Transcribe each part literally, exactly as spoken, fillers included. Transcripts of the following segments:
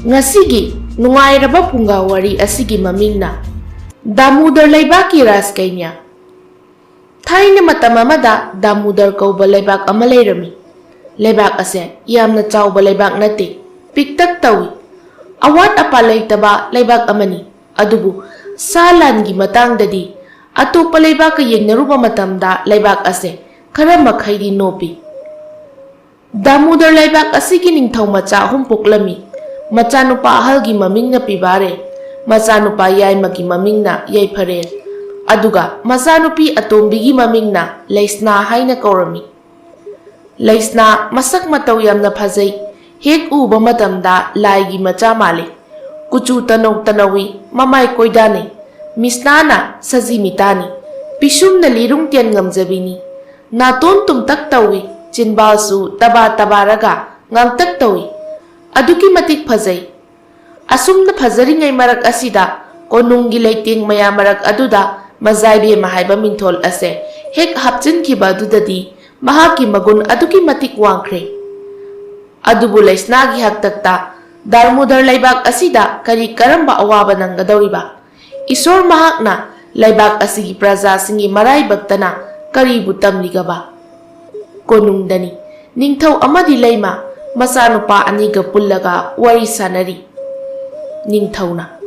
ꯉꯁꯤꯒꯤ ꯅꯨꯡꯉꯥꯏꯔꯕ ꯐꯨꯡꯒꯥ ꯋꯥꯔꯤ ꯑꯁꯤꯒꯤ ꯃꯃꯤꯡꯅ ꯗꯥꯃꯨꯗꯔ ꯂꯩꯕꯥꯛꯀꯤ ꯔꯥꯖꯀꯩꯅ꯭ꯌꯥ꯫ ꯊꯥꯏꯅ ꯃꯇꯝ ꯑꯃꯗ ꯗꯥꯃꯨꯗꯔ ꯀꯧꯕ ꯂꯩꯕꯥꯛ ꯑꯃ ꯂꯩꯔꯝꯃꯤ꯫ ꯂꯩꯕꯥꯛ ꯑꯁꯦ ꯌꯥꯝꯅ ꯆꯥꯎꯕ ꯂꯩꯕꯥꯛ ꯅꯠꯇꯦ, ꯄꯤꯛꯇꯛ ꯇꯧꯏ꯫ ꯑꯋꯥꯠ ꯑꯄꯥ ꯂꯩꯇꯕ ꯂꯩꯕꯥꯛ ꯑꯃꯅꯤ꯫ ꯑꯗꯨꯕꯨ ꯁꯥ ꯂꯥꯟꯒꯤ ꯃꯇꯥꯡꯗꯗꯤ ꯑꯇꯣꯞꯄ ꯂꯩꯕꯥꯛꯀ ꯌꯦꯡꯅꯔꯨꯕ ꯃꯇꯝꯗ ꯂꯩꯕꯥꯛ ꯑꯁꯦ ꯈꯔ ꯃꯈꯩꯗꯤ ꯅꯣꯞꯄꯤ꯫ ꯗꯥꯃꯨꯗꯔ ꯂꯩꯕꯥꯛ ꯑꯁꯤꯒꯤ ꯅꯤꯡꯊꯧ ꯃꯆꯥ ꯑꯍꯨꯝ ꯄꯣꯛꯂꯝꯃꯤ꯫ ꯃꯆꯥꯅꯨꯄꯥ ꯑꯍꯜꯒꯤ ꯃꯃꯤꯡꯅ ꯄꯤꯕꯥꯔꯦ, ꯃꯆꯥꯅꯨꯄꯥ ꯌꯥꯏꯃꯒꯤ ꯃꯃꯤꯡꯅ ꯌꯥꯏꯐꯔꯦꯜ, ꯑꯗꯨꯒ ꯃꯆꯥꯅꯨꯄꯤ ꯑꯇꯣꯝꯕꯤꯒꯤ ꯃꯃꯤꯡꯅ ꯂꯩꯁꯅꯥ ꯍꯥꯏꯅ ꯀꯧꯔꯝꯃꯤ꯫ ꯂꯩꯁꯅꯥ ꯃꯁꯛ ꯃꯇꯧ ꯌꯥꯝꯅ ꯐꯖꯩ, ꯍꯦꯛ ꯎꯕ ꯃꯇꯝꯗ ꯂꯥꯏꯒꯤ ꯃꯆꯥ ꯃꯥꯜꯂꯤ꯫ ꯀꯨꯆꯨ ꯇꯅꯧ ꯇꯅꯧꯏ, ꯃꯃꯥꯏ ꯀꯣꯏꯗꯥꯅꯩ꯫ ꯃꯤꯁꯅꯥꯅ ꯁꯖꯤ ꯃꯤꯇꯥꯅꯤ, ꯄꯤꯁꯨꯝꯅ ꯂꯤꯔꯨꯡ ꯇꯦꯟ ꯉꯝꯖꯕꯤꯅꯤ꯫ ꯅꯥꯇꯣꯟ ꯇꯨꯝꯇꯛ ꯇꯧꯏ, ꯆꯤꯟꯕꯥꯜꯁꯨ ꯇꯕꯥ ꯇꯕꯥꯔꯒ ꯉꯥꯡꯇꯛ ꯇꯧꯏ꯫ ꯑꯗꯨꯛꯀꯤ ꯃꯇꯤꯛ ꯐꯖꯩ꯫ ꯑꯁꯨꯝꯅ ꯐꯖꯔꯤꯉꯩ ꯃꯔꯛ ꯑꯁꯤꯗ ꯀꯣꯅꯨꯡꯒꯤ ꯂꯩꯇꯦꯡ ꯃꯌꯥꯝ ꯃꯔꯛ ꯑꯗꯨꯗ ꯃꯖꯥꯏꯕꯦꯝꯃ ꯍꯥꯏꯕ ꯃꯤꯡꯊꯣꯜ ꯑꯁꯦ ꯍꯦꯛ ꯍꯥꯞꯆꯤꯟꯈꯤꯕ ꯑꯗꯨꯗꯗꯤ ꯃꯍꯥꯛꯀꯤ ꯃꯒꯨꯟ ꯑꯗꯨꯛꯀꯤ ꯃꯇꯤꯛ ꯋꯥꯡꯈ꯭ꯔꯦ꯫ ꯑꯗꯨꯕꯨ ꯂꯩꯁꯅꯥꯒꯤ ꯍꯥꯛꯇꯛꯇ ꯗꯥꯔꯃꯨꯗꯔ ꯂꯩꯕꯥꯛ ꯑꯁꯤꯗ ꯀꯔꯤ ꯀꯔꯝꯕ ꯑꯋꯥꯕ ꯅꯪꯒꯗꯧꯔꯤꯕ? ꯏꯁꯣꯔ ꯃꯍꯥꯛꯅ ꯂꯩꯕꯥꯛ ꯑꯁꯤꯒꯤ ꯄ꯭ꯔꯖꯥꯁꯤꯡꯒꯤ ꯃꯔꯥꯏꯕꯛꯇꯅ ꯀꯔꯤꯕꯨ ꯇꯝꯂꯤꯒꯕ? ꯀꯣꯅꯨꯡꯗꯅꯤ꯫ ꯅꯤꯡꯊꯧ ꯑꯃꯗꯤ ꯂꯩꯃ ꯃꯆꯥꯅꯨꯄꯥ ꯑꯅꯤꯒ ꯄꯨꯜꯂꯒ ꯋꯥꯔꯤ ꯁꯥꯟꯅꯔꯤ꯫ ꯅꯤꯡꯊꯧꯅ,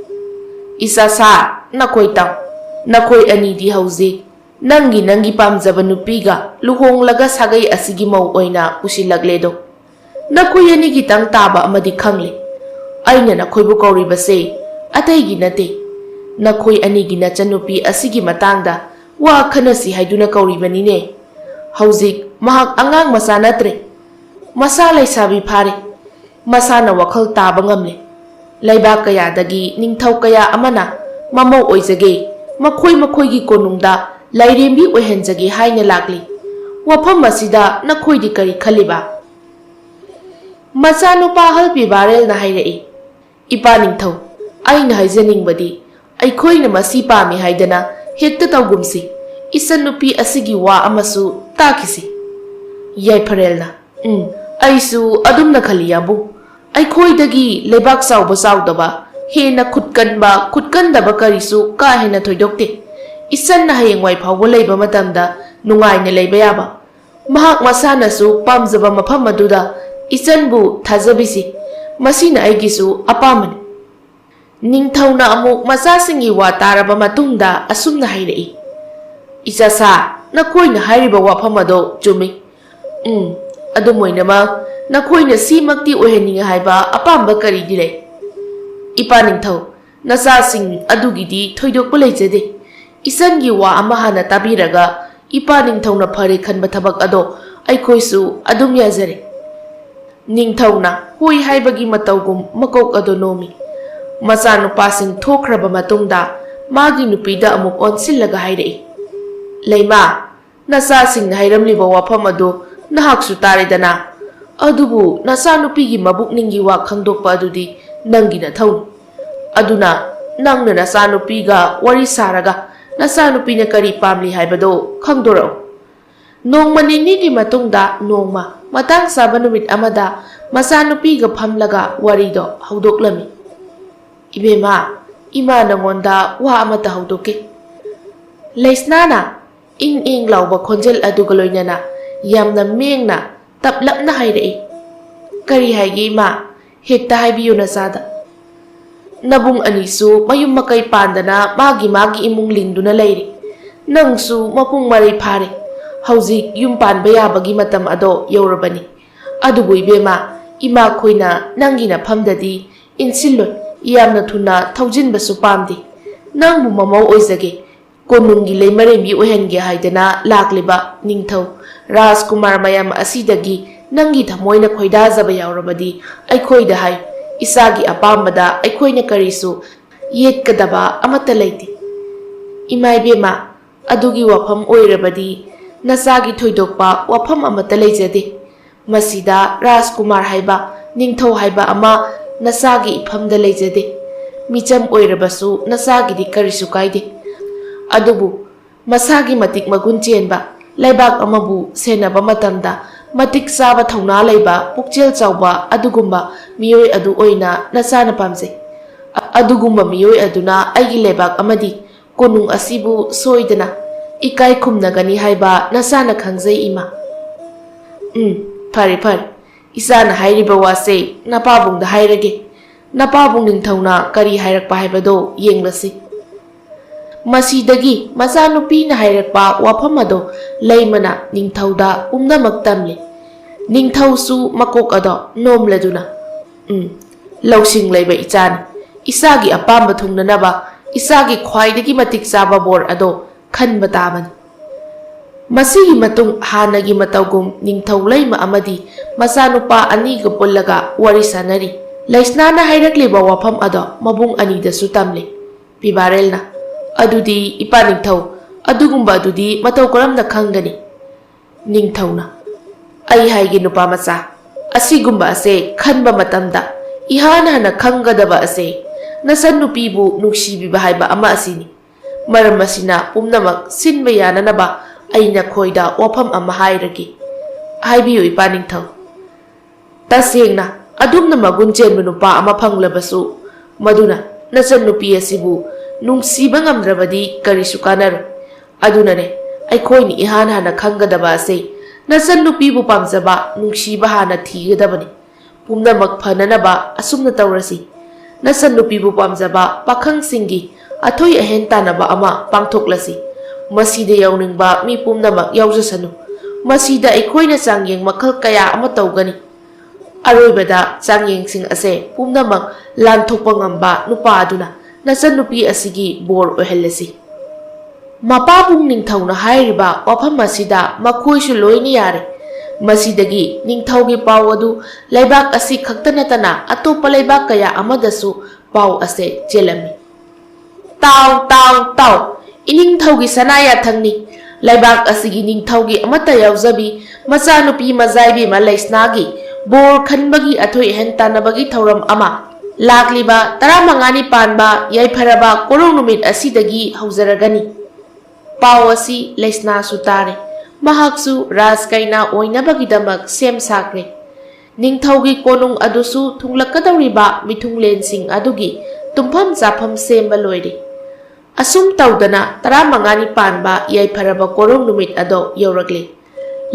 "ꯏꯆꯥꯁꯥ, ꯅꯈꯣꯏ ꯇꯥꯎ꯫ ꯅꯈꯣꯏ ꯑꯅꯤꯗꯤ ꯍꯧꯖꯤꯛ ꯅꯪꯒꯤ, ꯅꯪꯒꯤ ꯄꯥꯝꯖꯕ ꯅꯨꯄꯤꯒ ꯂꯨꯍꯣꯡꯂꯒ ꯁꯥꯒꯩ ꯑꯁꯤꯒꯤ ꯃꯧ ꯑꯣꯏꯅ ꯄꯨꯁꯤꯜꯂꯛꯂꯦꯗꯣ꯫ ꯅꯈꯣꯏ ꯑꯅꯤꯒꯤꯇꯪ ꯇꯥꯕ ꯑꯃꯗꯤ ꯈꯪꯂꯦ꯫ ꯑꯩꯅ ꯅꯈꯣꯏꯕꯨ ꯀꯧꯔꯤꯕꯁꯦ ꯑꯇꯩꯒꯤ ꯅꯠꯇꯦ꯫ ꯅꯈꯣꯏ ꯑꯅꯤꯒꯤ ꯅꯆꯟꯅꯨꯄꯤ ꯑꯁꯤꯒꯤ ꯃꯇꯥꯡꯗ ꯋꯥ ꯈꯟꯅꯁꯤ ꯍꯥꯏꯗꯨꯅ ꯀꯧꯔꯤꯕꯅꯤꯅꯦ꯫ ꯍꯧꯖꯤꯛ ꯃꯍꯥꯛ ꯑꯉꯥꯡ ꯃꯆꯥ ꯅꯠꯇ꯭ꯔꯦ꯫ ꯃꯁꯥ ꯂꯩꯁꯥꯕꯤ ꯐꯥꯔꯦ꯫ ꯃꯁꯥꯅ ꯋꯥꯈꯜ ꯇꯥꯕ ꯉꯝꯂꯦ꯫ ꯂꯩꯕꯥꯛ ꯀꯌꯥꯗꯒꯤ ꯅꯤꯡꯊꯧ ꯀꯌꯥ ꯑꯃꯅ ꯃꯃꯧ ꯑꯣꯏꯖꯒꯦ, ꯃꯈꯣꯏ ꯃꯈꯣꯏꯒꯤ ꯀꯣꯅꯨꯡꯗ ꯂꯥꯏꯔꯦꯝꯕꯤ ꯑꯣꯏꯍꯟꯖꯒꯦ ꯍꯥꯏꯅ ꯂꯥꯛꯂꯤ꯫ ꯋꯥꯐꯝ ꯑꯁꯤꯗ ꯅꯈꯣꯏꯗꯤ ꯀꯔꯤ ꯈꯜꯂꯤꯕ?" ꯃꯆꯥꯅꯨꯄꯥ ꯑꯍꯜ ꯄꯤꯕꯥꯔꯦꯜꯅ ꯍꯥꯏꯔꯛꯏ, "ꯏꯄꯥ ꯅꯤꯡꯊꯧ, ꯑꯩꯅ ꯍꯥꯏꯖꯅꯤꯡꯕꯗꯤ, ꯑꯩꯈꯣꯏꯅ ꯃꯁꯤ ꯄꯥꯝꯃꯤ ꯍꯥꯏꯗꯅ ꯍꯦꯛꯇ ꯇꯧꯒꯨꯝꯁꯤ꯫ ꯏꯆꯟꯅꯨꯄꯤ ꯑꯁꯤꯒꯤ ꯋꯥ ꯑꯃꯁꯨ ꯇꯥꯈꯤꯁꯤ꯫" ꯌꯥꯏꯐꯔꯦꯜꯅ, "ꯎꯝ, ꯑꯩꯁꯨ ꯑꯗꯨꯝꯅ ꯈꯜꯂꯤ, ꯌꯥꯕꯨ꯫ ꯑꯩꯈꯣꯏꯗꯒꯤ ꯂꯩꯕꯥꯛ ꯆꯥꯎꯕ ꯆꯥꯎꯗꯕ, ꯍꯦꯟꯅ ꯈꯨꯠ ꯀꯟꯕ ꯈꯨꯠ ꯀꯟꯗꯕ ꯀꯔꯤꯁꯨ ꯀꯥ ꯍꯦꯟꯅ ꯊꯣꯏꯗꯣꯛꯇꯦ꯫ ꯏꯆꯟꯅ ꯍꯌꯦꯡꯋꯥꯏ ꯐꯥꯎꯕ ꯂꯩꯕ ꯃꯇꯝꯗ ꯅꯨꯡꯉꯥꯏꯅ ꯂꯩꯕ ꯌꯥꯕ, ꯃꯍꯥꯛ ꯃꯁꯥꯅꯁꯨ ꯄꯥꯝꯖꯕ ꯃꯐꯝ ꯑꯗꯨꯗ ꯏꯆꯟꯕꯨ ꯊꯥꯖꯕꯤꯁꯤ꯫ ꯃꯁꯤꯅ ꯑꯩꯒꯤꯁꯨ ꯑꯄꯥꯝꯕꯅꯤ꯫ ꯅꯤꯡꯊꯧꯅ ꯑꯃꯨꯛ ꯃꯆꯥꯁꯤꯡꯒꯤ ꯋꯥ ꯇꯥꯔꯕ ꯃꯇꯨꯡꯗ ꯑꯁꯨꯝꯅ ꯍꯥꯏꯔꯛꯏ, "ꯏꯆꯥꯁꯥ, ꯅꯈꯣꯏꯅ ꯍꯥꯏꯔꯤꯕ ꯋꯥꯐꯝ ꯑꯗꯣ ꯆꯨꯝꯃꯤ꯫ ꯎꯝ, ꯑꯗꯨꯝ ꯑꯣꯏꯅꯃꯛ, ꯅꯈꯣꯏꯅ ꯁꯤꯃꯛꯇꯤ ꯑꯣꯏꯍꯟꯅꯤꯡꯉꯤ ꯍꯥꯏꯕ ꯑꯄꯥꯝꯕ ꯀꯔꯤꯗꯤ ꯂꯩ?" "ꯏꯄꯥ ꯅꯤꯡꯊꯧ, ꯅꯆꯥꯁꯤꯡ ꯑꯗꯨꯒꯤꯗꯤ ꯊꯣꯏꯗꯣꯛꯄ ꯂꯩꯖꯗꯦ꯫ ꯏꯆꯟꯒꯤ ꯋꯥ ꯑꯃ ꯍꯥꯟꯅ ꯇꯥꯕꯤꯔꯒ ꯏꯄꯥ ꯅꯤꯡꯊꯧꯅ ꯐꯔꯦ ꯈꯟꯕ ꯊꯕꯛ ꯑꯗꯣ ꯑꯩꯈꯣꯏꯁꯨ ꯑꯗꯨꯝ ꯌꯥꯖꯔꯦ꯫" ꯅꯤꯡꯊꯧꯅ ꯍꯣꯏ ꯍꯥꯏꯕꯒꯤ ꯃꯇꯧꯒꯨꯝ ꯃꯀꯣꯛ ꯑꯗꯨ ꯅꯣꯝꯃꯤ꯫ ꯃꯆꯥꯅꯨꯄꯥꯁꯤꯡ ꯊꯣꯛꯈ꯭ꯔꯕ ꯃꯇꯨꯡꯗ ꯃꯥꯒꯤ ꯅꯨꯄꯤꯗ ꯑꯃꯨꯛ ꯑꯣꯟꯁꯤꯜꯂꯒ ꯍꯥꯏꯔꯛꯏ, "ꯂꯩꯃꯥ, ꯅꯆꯥꯁꯤꯡꯅ ꯍꯥꯏꯔꯝꯂꯤꯕ ꯋꯥꯐꯝ ꯑꯗꯨ ꯅꯍꯥꯛꯁꯨ ꯇꯥꯔꯦꯗꯅ꯫ ꯑꯗꯨꯕꯨ ꯅꯆꯥꯅꯨꯄꯤꯒꯤ ꯃꯕꯨꯛꯅꯤꯡꯒꯤ ꯋꯥ ꯈꯪꯗꯣꯛꯄ ꯑꯗꯨꯗꯤ ꯅꯪꯒꯤ ꯅꯊꯧꯅꯤ꯫ ꯑꯗꯨꯅ ꯅꯪꯅ ꯅꯆꯥꯅꯨꯄꯤꯒ ꯋꯥꯔꯤ ꯁꯥꯔꯒ ꯅꯆꯥꯅꯨꯄꯤꯅ ꯀꯔꯤ ꯄꯥꯝꯂꯤ ꯍꯥꯏꯕꯗꯨ ꯈꯪꯗꯣꯔꯛꯎ꯫" ꯅꯣꯡꯃ ꯅꯤꯅꯤꯒꯤ ꯃꯇꯨꯡꯗ ꯅꯣꯡꯃ ꯃꯇꯥꯡ ꯆꯥꯕ ꯅꯨꯃꯤꯠ ꯑꯃꯗ ꯃꯆꯥꯅꯨꯄꯤꯒ ꯐꯝꯂꯒ ꯋꯥꯔꯤꯗꯣ ꯍꯧꯗꯣꯛꯂꯝꯃꯤ꯫ "ꯏꯕꯦꯝꯃ, ꯏꯃꯥ ꯅꯉꯣꯟꯗ ꯋꯥ ꯑꯃꯇ ꯍꯧꯗꯣꯛꯀꯦ꯫" ꯂꯩꯁꯅꯥꯅ ꯏꯪ ꯏꯪ ꯂꯥꯎꯕ ꯈꯣꯟꯖꯦꯜ ꯑꯗꯨꯒ ꯂꯣꯏꯅꯅ ꯌꯥꯝꯅ ꯃꯦꯡꯅ, ꯇꯞꯂꯞꯅ ꯍꯥꯏꯔꯛꯏ, "ꯀꯔꯤ ꯍꯥꯏꯒꯦ ꯏꯃꯥ? ꯍꯦꯛꯇ ꯍꯥꯏꯕꯤꯌꯨ ꯅꯆꯥꯗ꯫" "ꯅꯕꯨꯡ ꯑꯅꯤꯁꯨ ꯃꯌꯨꯝ ꯃꯀꯩ ꯄꯥꯟꯗꯅ ꯃꯥꯒꯤ ꯃꯥꯒꯤ ꯏꯃꯨꯡ ꯂꯤꯡꯗꯨꯅ ꯂꯩꯔꯤ꯫ ꯅꯪꯁꯨ ꯃꯄꯨꯡ ꯃꯔꯩ ꯐꯥꯔꯦ꯫ ꯍꯧꯖꯤꯛ ꯌꯨꯝ ꯄꯥꯟꯕ ꯌꯥꯕꯒꯤ ꯃꯇꯝ ꯑꯗꯣ ꯌꯧꯔꯕꯅꯤ꯫ ꯑꯗꯨꯕꯨ ꯏꯕꯦꯝꯃ, ꯏꯃꯥꯈꯣꯏꯅ ꯅꯪꯒꯤ ꯅꯐꯝꯗꯗꯤ ꯏꯟꯁꯤꯜꯂꯣꯏ, ꯌꯥꯝꯅ ꯊꯨꯅ ꯊꯧꯖꯤꯟꯕꯁꯨ ꯄꯥꯝꯗꯦ꯫ ꯅꯪꯕꯨ ꯃꯃꯧ ꯑꯣꯏꯖꯒꯦ, ꯀꯣꯅꯨꯡꯒꯤ ꯂꯩꯃꯔꯦꯝꯕꯤ ꯑꯣꯏꯍꯟꯒꯦ ꯍꯥꯏꯗꯅ ꯂꯥꯛꯂꯤꯕ ꯅꯤꯡꯊꯧ ꯔꯥꯖꯀꯨꯃꯥꯔ ꯃꯌꯥꯝ ꯑꯁꯤꯗꯒꯤ ꯅꯪꯒꯤ ꯊꯃꯣꯏꯅ ꯈꯣꯏꯗꯥꯖꯕ ꯌꯥꯎꯔꯕꯗꯤ ꯑꯩꯈꯣꯏꯗ ꯍꯥꯏ꯫ ꯏꯆꯥꯒꯤ ꯑꯄꯥꯝꯕꯗ ꯑꯩꯈꯣꯏꯅ ꯀꯔꯤꯁꯨ ꯌꯦꯠꯀꯗꯕ ꯑꯃꯠꯇ ꯂꯩꯇꯦ꯫" "ꯏꯃꯥ ꯏꯕꯦꯝꯃ, ꯑꯗꯨꯒꯤ ꯋꯥꯐꯝ ꯑꯣꯏꯔꯕꯗꯤ ꯅꯆꯥꯒꯤ ꯊꯣꯏꯗꯣꯛꯄ ꯋꯥꯐꯝ ꯑꯃꯠꯇ ꯂꯩꯖꯗꯦ꯫ ꯃꯁꯤꯗ ꯔꯥꯖꯀꯨꯃꯥꯔ ꯍꯥꯏꯕ, ꯅꯤꯡꯊꯧ ꯍꯥꯏꯕ ꯑꯃ ꯅꯆꯥꯒꯤ ꯏꯐꯝꯗ ꯂꯩꯖꯗꯦ꯫ ꯃꯤꯆꯝ ꯑꯣꯏꯔꯕꯁꯨ ꯅꯆꯥꯒꯤꯗꯤ ꯀꯔꯤꯁꯨ ꯀꯥꯏꯗꯦ꯫ ꯑꯗꯨꯕꯨ ꯃꯁꯥꯒꯤ ꯃꯇꯤꯛ ꯃꯒꯨꯟ ꯆꯦꯟꯕ ꯂꯩꯕꯥꯛ ꯑꯃꯕꯨ ꯁꯦꯟꯅꯕ ꯃꯇꯝꯗ ꯃꯇꯤꯛ ꯆꯥꯕ ꯊꯧꯅꯥ ꯂꯩꯕ, ꯄꯨꯛꯆꯦꯜ ꯆꯥꯎꯕ ꯑꯗꯨꯒꯨꯝꯕ ꯃꯤꯑꯣꯏ ꯑꯗꯨ ꯑꯣꯏꯅ ꯅꯆꯥꯅ ꯄꯥꯝꯖꯩ꯫ ꯑ-, ꯑꯗꯨꯒꯨꯝꯕ ꯃꯤꯑꯣꯏ ꯑꯗꯨꯅ ꯑꯩꯒꯤ ꯂꯩꯕꯥꯛ ꯑꯃꯗꯤ ꯀꯣꯅꯨꯡ ꯑꯁꯤꯕꯨ ꯁꯣꯏꯗꯅ ꯏꯀꯥꯏ ꯈꯨꯝꯅꯒꯅꯤ ꯍꯥꯏꯕ ꯅꯆꯥꯅ ꯈꯪꯖꯩ, ꯏꯃꯥ꯫ ꯎꯝ, ꯐꯔꯦ, ꯐꯔꯦ꯫ ꯏꯆꯥꯅ ꯍꯥꯏꯔꯤꯕ ꯋꯥꯁꯦ ꯅꯄꯥꯕꯨꯡꯗ ꯍꯥꯏꯔꯒꯦ꯫ ꯅꯄꯥꯕꯨꯡ ꯅꯤꯡꯊꯧꯅ ꯀꯔꯤ ꯍꯥꯏꯔꯛꯄ ꯍꯥꯏꯕꯗꯣ ꯌꯦꯡꯂꯁꯤ꯫ ꯃꯁꯤꯗꯒꯤ ꯃꯆꯥꯅꯨꯄꯤꯅ ꯍꯥꯏꯔꯛꯄ ꯋꯥꯐꯝ ꯑꯗꯣ ꯂꯩꯃꯅ ꯅꯤꯡꯊꯧꯗ ꯄꯨꯝꯅꯃꯛ ꯇꯝꯂꯦ꯫ ꯅꯤꯡꯊꯧꯁꯨ ꯃꯀꯣꯛ ꯑꯗꯣ ꯅꯣꯝꯂꯗꯨꯅ, "ꯎꯝ, ꯂꯧꯁꯤꯡ ꯂꯩꯕ ꯏꯆꯥꯅꯤ꯫ ꯏꯆꯥꯒꯤ ꯑꯄꯥꯝꯕ ꯊꯨꯡꯅꯅꯕ ꯏꯆꯥꯒꯤ ꯈ꯭ꯋꯥꯏꯗꯒꯤ ꯃꯇꯤꯛ ꯆꯥꯕ ꯕꯣꯔ ꯑꯗꯣ ꯈꯟꯕ ꯇꯥꯕꯅꯤ꯫" ꯃꯁꯤꯒꯤ ꯃꯇꯨꯡ ꯍꯥꯟꯅꯒꯤ ꯃꯇꯧꯒꯨꯝ ꯅꯤꯡꯊꯧ ꯂꯩꯃ ꯑꯃꯗꯤ ꯃꯆꯥꯅꯨꯄꯥ ꯑꯅꯤꯒ ꯄꯨꯜꯂꯒ ꯋꯥꯔꯤ ꯁꯥꯅꯔꯤ꯫ ꯂꯩꯁꯅꯥꯅ ꯍꯥꯏꯔꯛꯂꯤꯕ ꯋꯥꯐꯝ ꯑꯗꯣ ꯃꯕꯨꯡ ꯑꯅꯤꯗꯁꯨ ꯇꯝꯂꯤ꯫ ꯄꯤꯕꯥꯔꯦꯜꯅ, "ꯑꯗꯨꯗꯤ ꯏꯄꯥ ꯅꯤꯡꯊꯧ, ꯑꯗꯨꯒꯨꯝꯕ ꯑꯗꯨꯗꯤ ꯃꯇꯧ ꯀꯔꯝꯅ ꯈꯪꯒꯅꯤ?" ꯅꯤꯡꯊꯧꯅ, "ꯑꯩ ꯍꯥꯏꯒꯦ ꯅꯨꯄꯥ ꯃꯆꯥ, ꯑꯁꯤꯒꯨꯝꯕ ꯑꯁꯦ ꯈꯟꯕ ꯃꯇꯝꯗ ꯏꯍꯥꯟ ꯍꯥꯟꯅ ꯈꯪꯒꯗꯕ ꯑꯁꯦ ꯅꯆꯟꯅꯨꯄꯤꯕꯨ ꯅꯨꯡꯁꯤꯕꯤꯕ ꯍꯥꯏꯕ ꯑꯃ ꯑꯁꯤꯅꯤ꯫ ꯃꯔꯝ ꯑꯁꯤꯅ ꯄꯨꯝꯅꯃꯛ ꯁꯤꯟꯕ ꯌꯥꯅꯅꯕ ꯑꯩ ꯅꯈꯣꯏꯗ ꯋꯥꯐꯝ ꯑꯃ ꯍꯥꯏꯔꯒꯦ꯫" "ꯍꯥꯏꯕꯤꯌꯨ ꯏꯄꯥ ꯅꯤꯡꯊꯧ꯫" "ꯇꯁꯦꯡꯅ ꯑꯗꯨꯝꯅ ꯃꯒꯨꯟ ꯆꯦꯟꯕ ꯅꯨꯄꯥ ꯑꯃ ꯐꯪꯂꯕꯁꯨ, ꯃꯗꯨꯅ ꯅꯆꯟꯅꯨꯄꯤ ꯑꯁꯤꯕꯨ ꯅꯨꯡꯁꯤꯕ ꯉꯝꯗ꯭ꯔꯕꯗꯤ ꯀꯔꯤꯁꯨ ꯀꯥꯟꯅꯔꯣꯏ꯫ ꯑꯗꯨꯅꯅꯦ, ꯑꯩꯈꯣꯏꯅ ꯏꯍꯥꯟ ꯍꯥꯟꯅ ꯈꯪꯒꯗꯕ ꯑꯁꯤ ꯅꯆꯟꯅꯨꯄꯤꯕꯨ ꯄꯥꯝꯖꯕ, ꯅꯨꯡꯁꯤꯕ ꯍꯥꯟꯅ ꯊꯤꯒꯗꯕꯅꯤ꯫ ꯄꯨꯝꯅꯃꯛ ꯐꯅꯅꯕ ꯑꯁꯨꯝꯅ ꯇꯧꯔꯁꯤ꯫ ꯅꯆꯟꯅꯨꯄꯤꯕꯨ ꯄꯥꯝꯖꯕ ꯄꯥꯈꯪꯁꯤꯡꯒꯤ ꯑꯊꯣꯏ ꯑꯍꯦꯟ ꯇꯥꯟꯅꯕ ꯑꯃ ꯄꯥꯡꯊꯣꯛꯂꯁꯤ꯫ ꯃꯁꯤꯗ ꯌꯥꯎꯅꯤꯡꯕ ꯃꯤ ꯄꯨꯝꯅꯃꯛ ꯌꯥꯎꯖꯁꯅꯨ꯫ ꯃꯁꯤꯗ ꯑꯩꯈꯣꯏꯅ ꯆꯥꯡꯌꯦꯡ ꯃꯈꯜ ꯀꯌꯥ ꯑꯃ ꯇꯧꯒꯅꯤ꯫ ꯑꯔꯣꯏꯕꯗ ꯆꯥꯡꯌꯦꯡꯁꯤꯡ ꯑꯁꯦ ꯄꯨꯝꯅꯃꯛ ꯂꯥꯟꯊꯣꯛꯄ ꯉꯝꯕ ꯅꯨꯄꯥ ꯑꯗꯨꯅ ꯅꯆꯟꯅꯨꯄꯤ ꯑꯁꯤꯒꯤ ꯕꯣꯔ ꯑꯣꯏꯍꯜꯂꯁꯤ꯫" ꯃꯄꯥꯕꯨꯡ ꯅꯤꯡꯊꯧꯅ ꯍꯥꯏꯔꯤꯕ ꯋꯥꯐꯝ ꯑꯁꯤꯗ ꯃꯈꯣꯏꯁꯨ ꯂꯣꯏꯅ ꯌꯥꯔꯦ꯫ ꯃꯁꯤꯗꯒꯤ ꯅꯤꯡꯊꯧꯒꯤ ꯄꯥꯎ ꯑꯗꯨ ꯂꯩꯕꯥꯛ ꯑꯁꯤ ꯈꯛꯇ ꯅꯠꯇꯅ ꯑꯇꯣꯞꯄ ꯂꯩꯕꯥꯛ ꯀꯌꯥ ꯑꯃꯗꯁꯨ ꯄꯥꯎ ꯑꯁꯦ ꯆꯦꯜꯂꯝꯃꯤ꯫ "ꯇꯥꯎ, ꯇꯥꯎ, ꯇꯥꯎ! ꯏꯅꯤꯡꯊꯧꯒꯤ ꯁꯅꯥ ꯌꯥꯊꯪꯅꯤ꯫ ꯂꯩꯕꯥꯛ ꯑꯁꯤꯒꯤ ꯅꯤꯡꯊꯧꯒꯤ ꯑꯃꯠꯇ ꯌꯥꯎꯖꯕꯤ ꯃꯆꯥꯅꯨꯄꯤ ꯃꯖꯥꯏꯕꯦꯝꯃ ꯂꯩꯁꯅꯥꯒꯤ ꯕꯣꯔ ꯈꯟꯕꯒꯤ ꯑꯊꯣꯏ ꯑꯍꯦꯟ ꯇꯥꯟꯅꯕꯒꯤ ꯊꯧꯔꯝ ꯑꯃ ꯂꯥꯛꯂꯤꯕ ꯇꯔꯥꯃꯉꯥꯅꯤ ꯄꯥꯟꯕ ꯌꯥꯏꯐꯔꯕ ꯀꯣꯔꯧ ꯅꯨꯃꯤꯠ ꯑꯁꯤꯗꯒꯤ ꯍꯧꯖꯔꯒꯅꯤ꯫" ꯄꯥꯎ ꯑꯁꯤ ꯂꯩꯁꯅꯥꯁꯨ ꯇꯥꯔꯦ꯫ ꯃꯍꯥꯛꯁꯨ ꯔꯥꯖꯀꯩꯅꯥ ꯑꯣꯏꯅꯕꯒꯤꯗꯃꯛ ꯁꯦꯝ ꯁꯥꯈ꯭ꯔꯦ꯫ ꯅꯤꯡꯊꯧꯒꯤ ꯀꯣꯅꯨꯡ ꯑꯗꯨꯁꯨ ꯊꯨꯡꯂꯛꯀꯗꯧꯔꯤꯕ ꯃꯤꯊꯨꯡꯂꯦꯟꯁꯤꯡ ꯑꯗꯨꯒꯤ ꯇꯨꯝꯐꯝ ꯆꯥꯐꯝ ꯁꯦꯝꯕ ꯂꯣꯏꯔꯦ꯫ ꯑꯁꯨꯝ ꯇꯧꯗꯅ ꯇꯔꯥꯃꯉꯥꯅꯤ ꯄꯥꯟꯕ ꯌꯥꯏꯐꯔꯕ ꯀꯣꯔꯧ ꯅꯨꯃꯤꯠ ꯑꯗꯣ ꯌꯧꯔꯛꯂꯦ꯫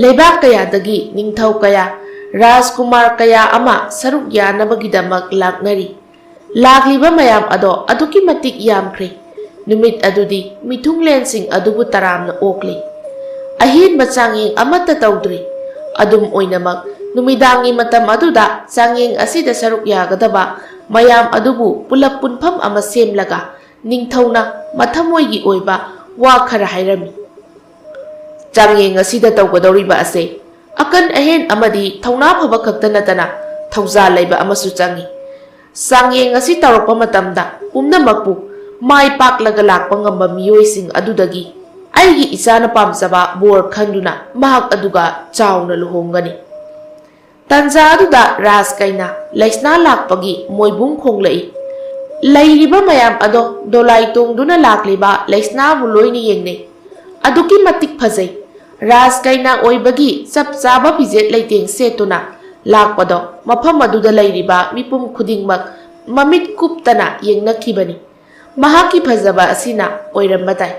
ꯂꯩꯕꯥꯛ ꯀꯌꯥꯗꯒꯤ ꯅꯤꯡꯊꯧ ꯀꯌꯥ, ꯔꯥꯖꯀꯨꯃꯥꯔ ꯀꯌꯥ ꯑꯃ ꯁꯔꯨꯛ ꯌꯥꯅꯕꯒꯤꯗꯃꯛ ꯂꯥꯛꯅꯔꯤ꯫ ꯂꯥꯛꯂꯤꯕ ꯃꯌꯥꯝ ꯑꯗꯣ ꯑꯗꯨꯛꯀꯤ ꯃꯇꯤꯛ ꯌꯥꯝꯈ꯭ꯔꯦ꯫ ꯅꯨꯃꯤꯠ ꯑꯗꯨꯗꯤ ꯃꯤꯊꯨꯡꯂꯦꯟꯁꯤꯡ ꯑꯗꯨꯕꯨ ꯇꯔꯥꯝꯅ ꯑꯣꯛꯂꯤ꯫ ꯑꯍꯦꯟꯕ ꯆꯥꯡꯌꯦꯡ ꯑꯃꯠꯇ ꯇꯧꯗ꯭ꯔꯤ꯫ ꯑꯗꯨꯝ ꯑꯣꯏꯅꯃꯛ, ꯅꯨꯃꯤꯗꯥꯡꯒꯤ ꯃꯇꯝ ꯑꯗꯨꯗ ꯆꯥꯡꯌꯦꯡ ꯑꯁꯤꯗ ꯁꯔꯨꯛ ꯌꯥꯒꯗꯕ ꯃꯌꯥꯝ ꯑꯗꯨꯕꯨ ꯄꯨꯂꯞ ꯄꯨꯟꯐꯝ ꯑꯃ ꯁꯦꯝꯂꯒ ꯅꯤꯡꯊꯧꯅ ꯃꯊꯃꯣꯏꯒꯤ ꯑꯣꯏꯕ ꯋꯥ ꯈꯔ ꯍꯥꯏꯔꯝꯃꯤ꯫ ꯆꯥꯡꯌꯦꯡ ꯑꯁꯤꯗ ꯇꯧꯒꯗꯧꯔꯤꯕ ꯑꯁꯦ ꯑꯀꯟ ꯑꯍꯦꯟ ꯑꯃꯗꯤ ꯊꯧꯅꯥ ꯐꯕ ꯈꯛꯇ ꯅꯠꯇꯅ ꯊꯧꯖꯥꯜ ꯂꯩꯕ ꯑꯃꯁꯨ ꯆꯪꯏ꯫ ꯆꯥꯡꯌꯦꯡ ꯑꯁꯤ ꯇꯧꯔꯛꯄ ꯃꯇꯝꯗ ꯄꯨꯝꯅꯃꯛꯄꯨ ꯃꯥꯏ ꯄꯥꯛꯂꯒ ꯂꯥꯛꯄ ꯉꯝꯕ ꯃꯤꯑꯣꯏꯁꯤꯡ ꯑꯗꯨꯗꯒꯤ ꯑꯩꯒꯤ ꯏꯆꯥꯅ ꯄꯥꯝꯖꯕ ꯕꯣꯔ ꯈꯟꯗꯨꯅ ꯃꯍꯥꯛ ꯑꯗꯨꯒ ꯆꯥꯎꯅ ꯂꯨꯍꯣꯡꯒꯅꯤ꯫ ꯇꯟꯖꯥ ꯑꯗꯨꯗ ꯔꯥꯖ ꯀꯩꯅꯥ ꯂꯩꯁꯅꯥ ꯂꯥꯛꯄꯒꯤ ꯃꯣꯏꯕꯨꯡ ꯈꯣꯡꯂꯛꯏ꯫ ꯂꯩꯔꯤꯕ ꯃꯌꯥꯝ ꯑꯗꯣ ꯗꯣꯂꯥꯏ ꯇꯣꯡꯗꯨꯅ ꯂꯥꯛꯂꯤꯕ ꯂꯩꯁꯅꯥꯕꯨ ꯂꯣꯏꯅ ꯌꯦꯡꯅꯩ꯫ ꯑꯗꯨꯛꯀꯤ ꯃꯇꯤꯛ ꯐꯖꯩ꯫ ꯔꯥꯖ ꯀꯩꯅꯥ ꯑꯣꯏꯕꯒꯤ ꯆꯞ ꯆꯥꯕ ꯐꯤꯖꯦꯠ ꯂꯩꯇꯦꯡ ꯁꯦꯠꯇꯨꯅ ꯂꯥꯛꯄꯗꯣ ꯃꯐꯝ ꯑꯗꯨꯗ ꯂꯩꯔꯤꯕ ꯃꯤꯄꯨꯝ ꯈꯨꯗꯤꯡꯃꯛ ꯃꯃꯤꯠ ꯀꯨꯞꯇꯅ ꯌꯦꯡꯅꯈꯤꯕꯅꯤ꯫ ꯃꯍꯥꯛꯀꯤ ꯐꯖꯕ ꯑꯁꯤꯅ ꯑꯣꯏꯔꯝꯕ ꯇꯥꯏ꯫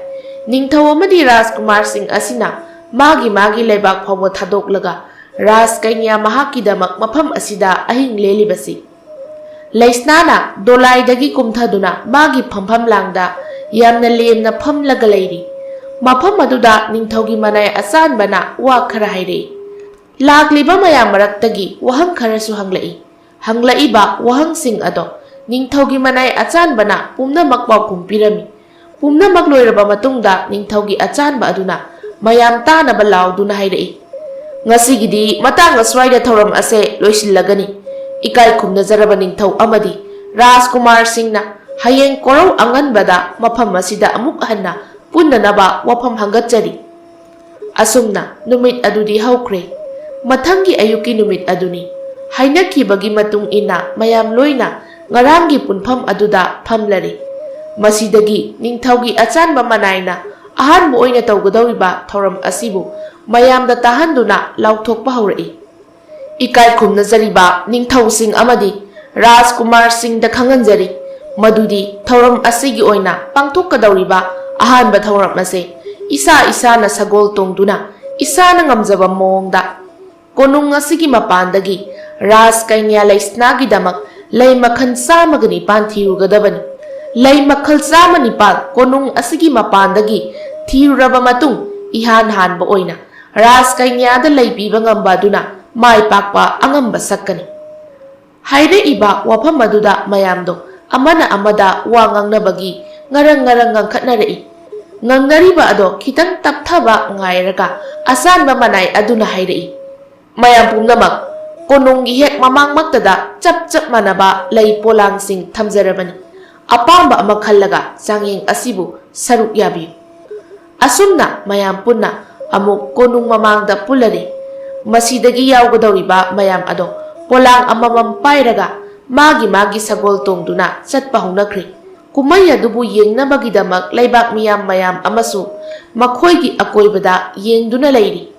ꯅꯤꯡꯊꯧ ꯑꯃꯗꯤ ꯔꯥꯖꯀꯨꯃꯥꯔꯁꯤꯡ ꯑꯁꯤꯅ ꯃꯥꯒꯤ ꯃꯥꯒꯤ ꯂꯩꯕꯥꯛ ꯐꯥꯎꯕ ꯊꯥꯗꯣꯛꯂꯒ ꯔꯥꯖ ꯀꯩꯅ꯭ꯌꯥ ꯃꯍꯥꯛꯀꯤꯗꯃꯛ ꯃꯐꯝ ꯑꯁꯤꯗ ꯑꯍꯤꯡ ꯂꯦꯜꯂꯤꯕꯁꯤ꯫ ꯂꯩꯁꯅꯥꯅ ꯗꯣꯂꯥꯏꯗꯒꯤ ꯀꯨꯝꯊꯗꯨꯅ ꯃꯥꯒꯤ ꯐꯝꯐꯝ ꯂꯥꯡꯗ ꯌꯥꯝꯅ ꯂꯦꯝꯅ ꯐꯝꯂꯒ ꯂꯩꯔꯤ꯫ ꯃꯐꯝ ꯑꯗꯨꯗ ꯅꯤꯡꯊꯧꯒꯤ ꯃꯅꯥꯏ ꯑꯆꯥꯟꯕꯅ ꯋꯥ ꯈꯔ ꯍꯥꯏꯔꯛꯏ꯫ ꯂꯥꯛꯂꯤꯕ ꯃꯌꯥꯝ ꯃꯔꯛꯇꯒꯤ ꯋꯥꯍꯪ ꯈꯔꯁꯨ ꯍꯪꯂꯛꯏ꯫ ꯍꯪꯂꯛꯏꯕ ꯋꯥꯍꯪꯁꯤꯡ ꯑꯗꯣ ꯅꯤꯡꯊꯧꯒꯤ ꯃꯅꯥꯏ ꯑꯆꯥꯟꯕꯅ ꯄꯨꯝꯅꯃꯛ ꯄꯥꯎꯈꯨꯝ ꯄꯤꯔꯝꯃꯤ꯫ ꯄꯨꯝꯅꯃꯛ ꯂꯣꯏꯔꯕ ꯃꯇꯨꯡꯗ ꯅꯤꯡꯊꯧꯒꯤ ꯑꯆꯥꯟꯕ ꯑꯗꯨꯅ ꯃꯌꯥꯝ ꯇꯥꯅꯕ ꯂꯥꯎꯗꯨꯅ ꯍꯥꯏꯔꯛꯏ, "ꯉꯁꯤꯒꯤꯗꯤ ꯃꯇꯥꯡ ꯑꯁ꯭ꯋꯥꯏꯗ ꯊꯧꯔꯝ ꯑꯁꯦ ꯂꯣꯏꯁꯤꯜꯂꯒꯅꯤ꯫ ꯏꯀꯥꯏ ꯈꯨꯝꯅꯖꯔꯕ ꯅꯤꯡꯊꯧ ꯑꯃꯗꯤ ꯔꯥꯖꯀꯨꯃꯥꯔꯁꯤꯡꯅ ꯍꯌꯦꯡ ꯀꯣꯔꯧ ꯑꯉꯟꯕꯗ ꯃꯐꯝ ꯑꯁꯤꯗ ꯑꯃꯨꯛ ꯍꯟꯅ ꯄꯨꯟꯅꯅꯕ ꯋꯥꯐꯝ ꯍꯪꯒꯠꯆꯔꯤ꯫" ꯑꯁꯨꯝꯅ ꯅꯨꯃꯤꯠ ꯑꯗꯨꯗꯤ ꯍꯧꯈ꯭ꯔꯦ꯫ ꯃꯊꯪꯒꯤ ꯑꯌꯨꯛꯀꯤ ꯅꯨꯃꯤꯠ ꯑꯗꯨꯅꯤ꯫ ꯍꯥꯏꯅꯈꯤꯕꯒꯤ ꯃꯇꯨꯡ ꯏꯟꯅ ꯃꯌꯥꯝ ꯂꯣꯏꯅ ꯉꯔꯥꯡꯒꯤ ꯄꯨꯟꯐꯝ ꯑꯗꯨꯗ ꯐꯝꯂꯔꯦ꯫ ꯃꯁꯤꯗꯒꯤ ꯅꯤꯡꯊꯧꯒꯤ ꯑꯆꯥꯟꯕ ꯃꯅꯥꯏꯅ ꯑꯍꯥꯟꯕ ꯑꯣꯏꯅ ꯇꯧꯒꯗꯧꯔꯤꯕ ꯊꯧꯔꯝ ꯑꯁꯤꯕꯨ ꯃꯌꯥꯝꯗ ꯇꯥꯍꯟꯗꯨꯅ ꯂꯥꯎꯊꯣꯛꯄ ꯍꯧꯔꯛꯏ꯫ ꯏꯀꯥꯏ ꯈꯨꯝꯅꯖꯔꯤꯕ ꯅꯤꯡꯊꯧꯁꯤꯡ ꯑꯃꯗꯤ ꯔꯥꯖꯀꯨꯃꯥꯔꯁꯤꯡꯗ ꯈꯪꯍꯟꯖꯔꯤ ꯃꯗꯨꯗꯤ ꯊꯧꯔꯝ ꯑꯁꯤꯒꯤ ꯑꯣꯏꯅ ꯄꯥꯡꯊꯣꯛꯀꯗꯧꯔꯤꯕ ꯑꯍꯥꯟꯕ ꯊꯧꯔꯝ ꯑꯁꯦ ꯏꯁꯥ ꯏꯁꯥꯅ ꯁꯒꯣꯜ ꯇꯣꯡꯗꯨꯅ ꯏꯁꯥꯅ ꯉꯝꯖꯕ ꯃꯑꯣꯡꯗ ꯀꯣꯅꯨꯡ ꯑꯁꯤꯒꯤ ꯃꯄꯥꯟꯗꯒꯤ ꯔꯥꯖ ꯀꯩꯅ꯭ꯌꯥ ꯂꯩꯁꯅꯥꯒꯤꯗꯃꯛ ꯂꯩ ꯃꯈꯜ ꯆꯥꯝꯃꯒ ꯅꯤꯄꯥꯟ ꯊꯤꯔꯨꯒꯗꯕꯅꯤ꯫ ꯂꯩ ꯃꯈꯜ ꯆꯥꯝꯃ ꯅꯤꯄꯥꯟ ꯀꯣꯅꯨꯡ ꯑꯁꯤꯒꯤ ꯃꯄꯥꯟꯗꯒꯤ ꯊꯤꯔꯨꯔꯕ ꯃꯇꯨꯡ ꯏꯍꯥꯟ ꯍꯥꯟꯕ ꯑꯣꯏꯅ ꯔꯥꯖ ꯀꯩꯅ꯭ꯌꯥꯗ ꯂꯩ ꯄꯤꯕ ꯉꯝꯕ ꯑꯗꯨꯅ ꯃꯥꯏ ꯄꯥꯛꯄ ꯑꯉꯝꯕ ꯁꯛꯀꯅꯤ꯫ ꯍꯥꯏꯔꯛꯏꯕ ꯋꯥꯐꯝ ꯑꯗꯨꯗ ꯃꯌꯥꯝꯗꯣ ꯑꯃꯅ ꯑꯃꯗ ꯋꯥ ꯉꯥꯡꯅꯕꯒꯤ ꯉꯔꯪ ꯉꯔꯪ ꯉꯥꯡꯈꯠꯅꯔꯛꯏ꯫ ꯉꯥꯡꯅꯔꯤꯕ ꯑꯗꯣ ꯈꯤꯇꯪ ꯇꯞꯊꯕ ꯉꯥꯏꯔꯒ ꯑꯆꯥꯟꯕ ꯃꯅꯥꯏ ꯑꯗꯨꯅ ꯍꯥꯏꯔꯛꯏ, "ꯃꯌꯥꯝ ꯄꯨꯝꯅꯃꯛ ꯀꯣꯅꯨꯡꯒꯤ ꯍꯦꯛ ꯃꯃꯥꯡꯃꯛꯇꯗ ꯆꯞ ꯆꯞ ꯃꯥꯟꯅꯕ ꯂꯩ ꯄꯣꯂꯥꯡꯁꯤꯡ ꯊꯝꯖꯔꯕꯅꯤ꯫ ꯑꯄꯥꯝꯕ ꯑꯃ ꯈꯜꯂꯒ ꯆꯥꯡꯌꯦꯡ ꯑꯁꯤꯕꯨ ꯁꯔꯨꯛ ꯌꯥꯕꯤꯌꯨ꯫" ꯑꯁꯨꯝꯅ ꯃꯌꯥꯝ ꯄꯨꯟꯅ ꯑꯃꯨꯛ ꯀꯣꯅꯨꯡ ꯃꯃꯥꯡꯗ ꯄꯨꯜꯂꯔꯦ꯫ ꯃꯁꯤꯗꯒꯤ ꯌꯥꯎꯒꯗꯧꯔꯤꯕ ꯃꯌꯥꯝ ꯑꯗꯣ ꯄꯣꯂꯥꯡ ꯑꯃꯃꯝ ꯄꯥꯏꯔꯒ ꯃꯥꯒꯤ ꯃꯥꯒꯤ ꯁꯒꯣꯜ ꯇꯣꯡꯗꯨꯅ ꯆꯠꯄ ꯍꯧꯅꯈ꯭ꯔꯦ꯫ ꯀꯨꯝꯍꯩ ꯑꯗꯨꯕꯨ ꯌꯦꯡꯅꯕꯒꯤꯗꯃꯛ ꯂꯩꯕꯥꯛ ꯃꯤꯌꯥꯝ ꯃꯌꯥꯝ ꯑꯃꯁꯨ ꯃꯈꯣꯏꯒꯤ ꯑꯀꯣꯏꯕꯗ ꯌꯦꯡꯗꯨꯅ ꯂꯩꯔꯤ꯫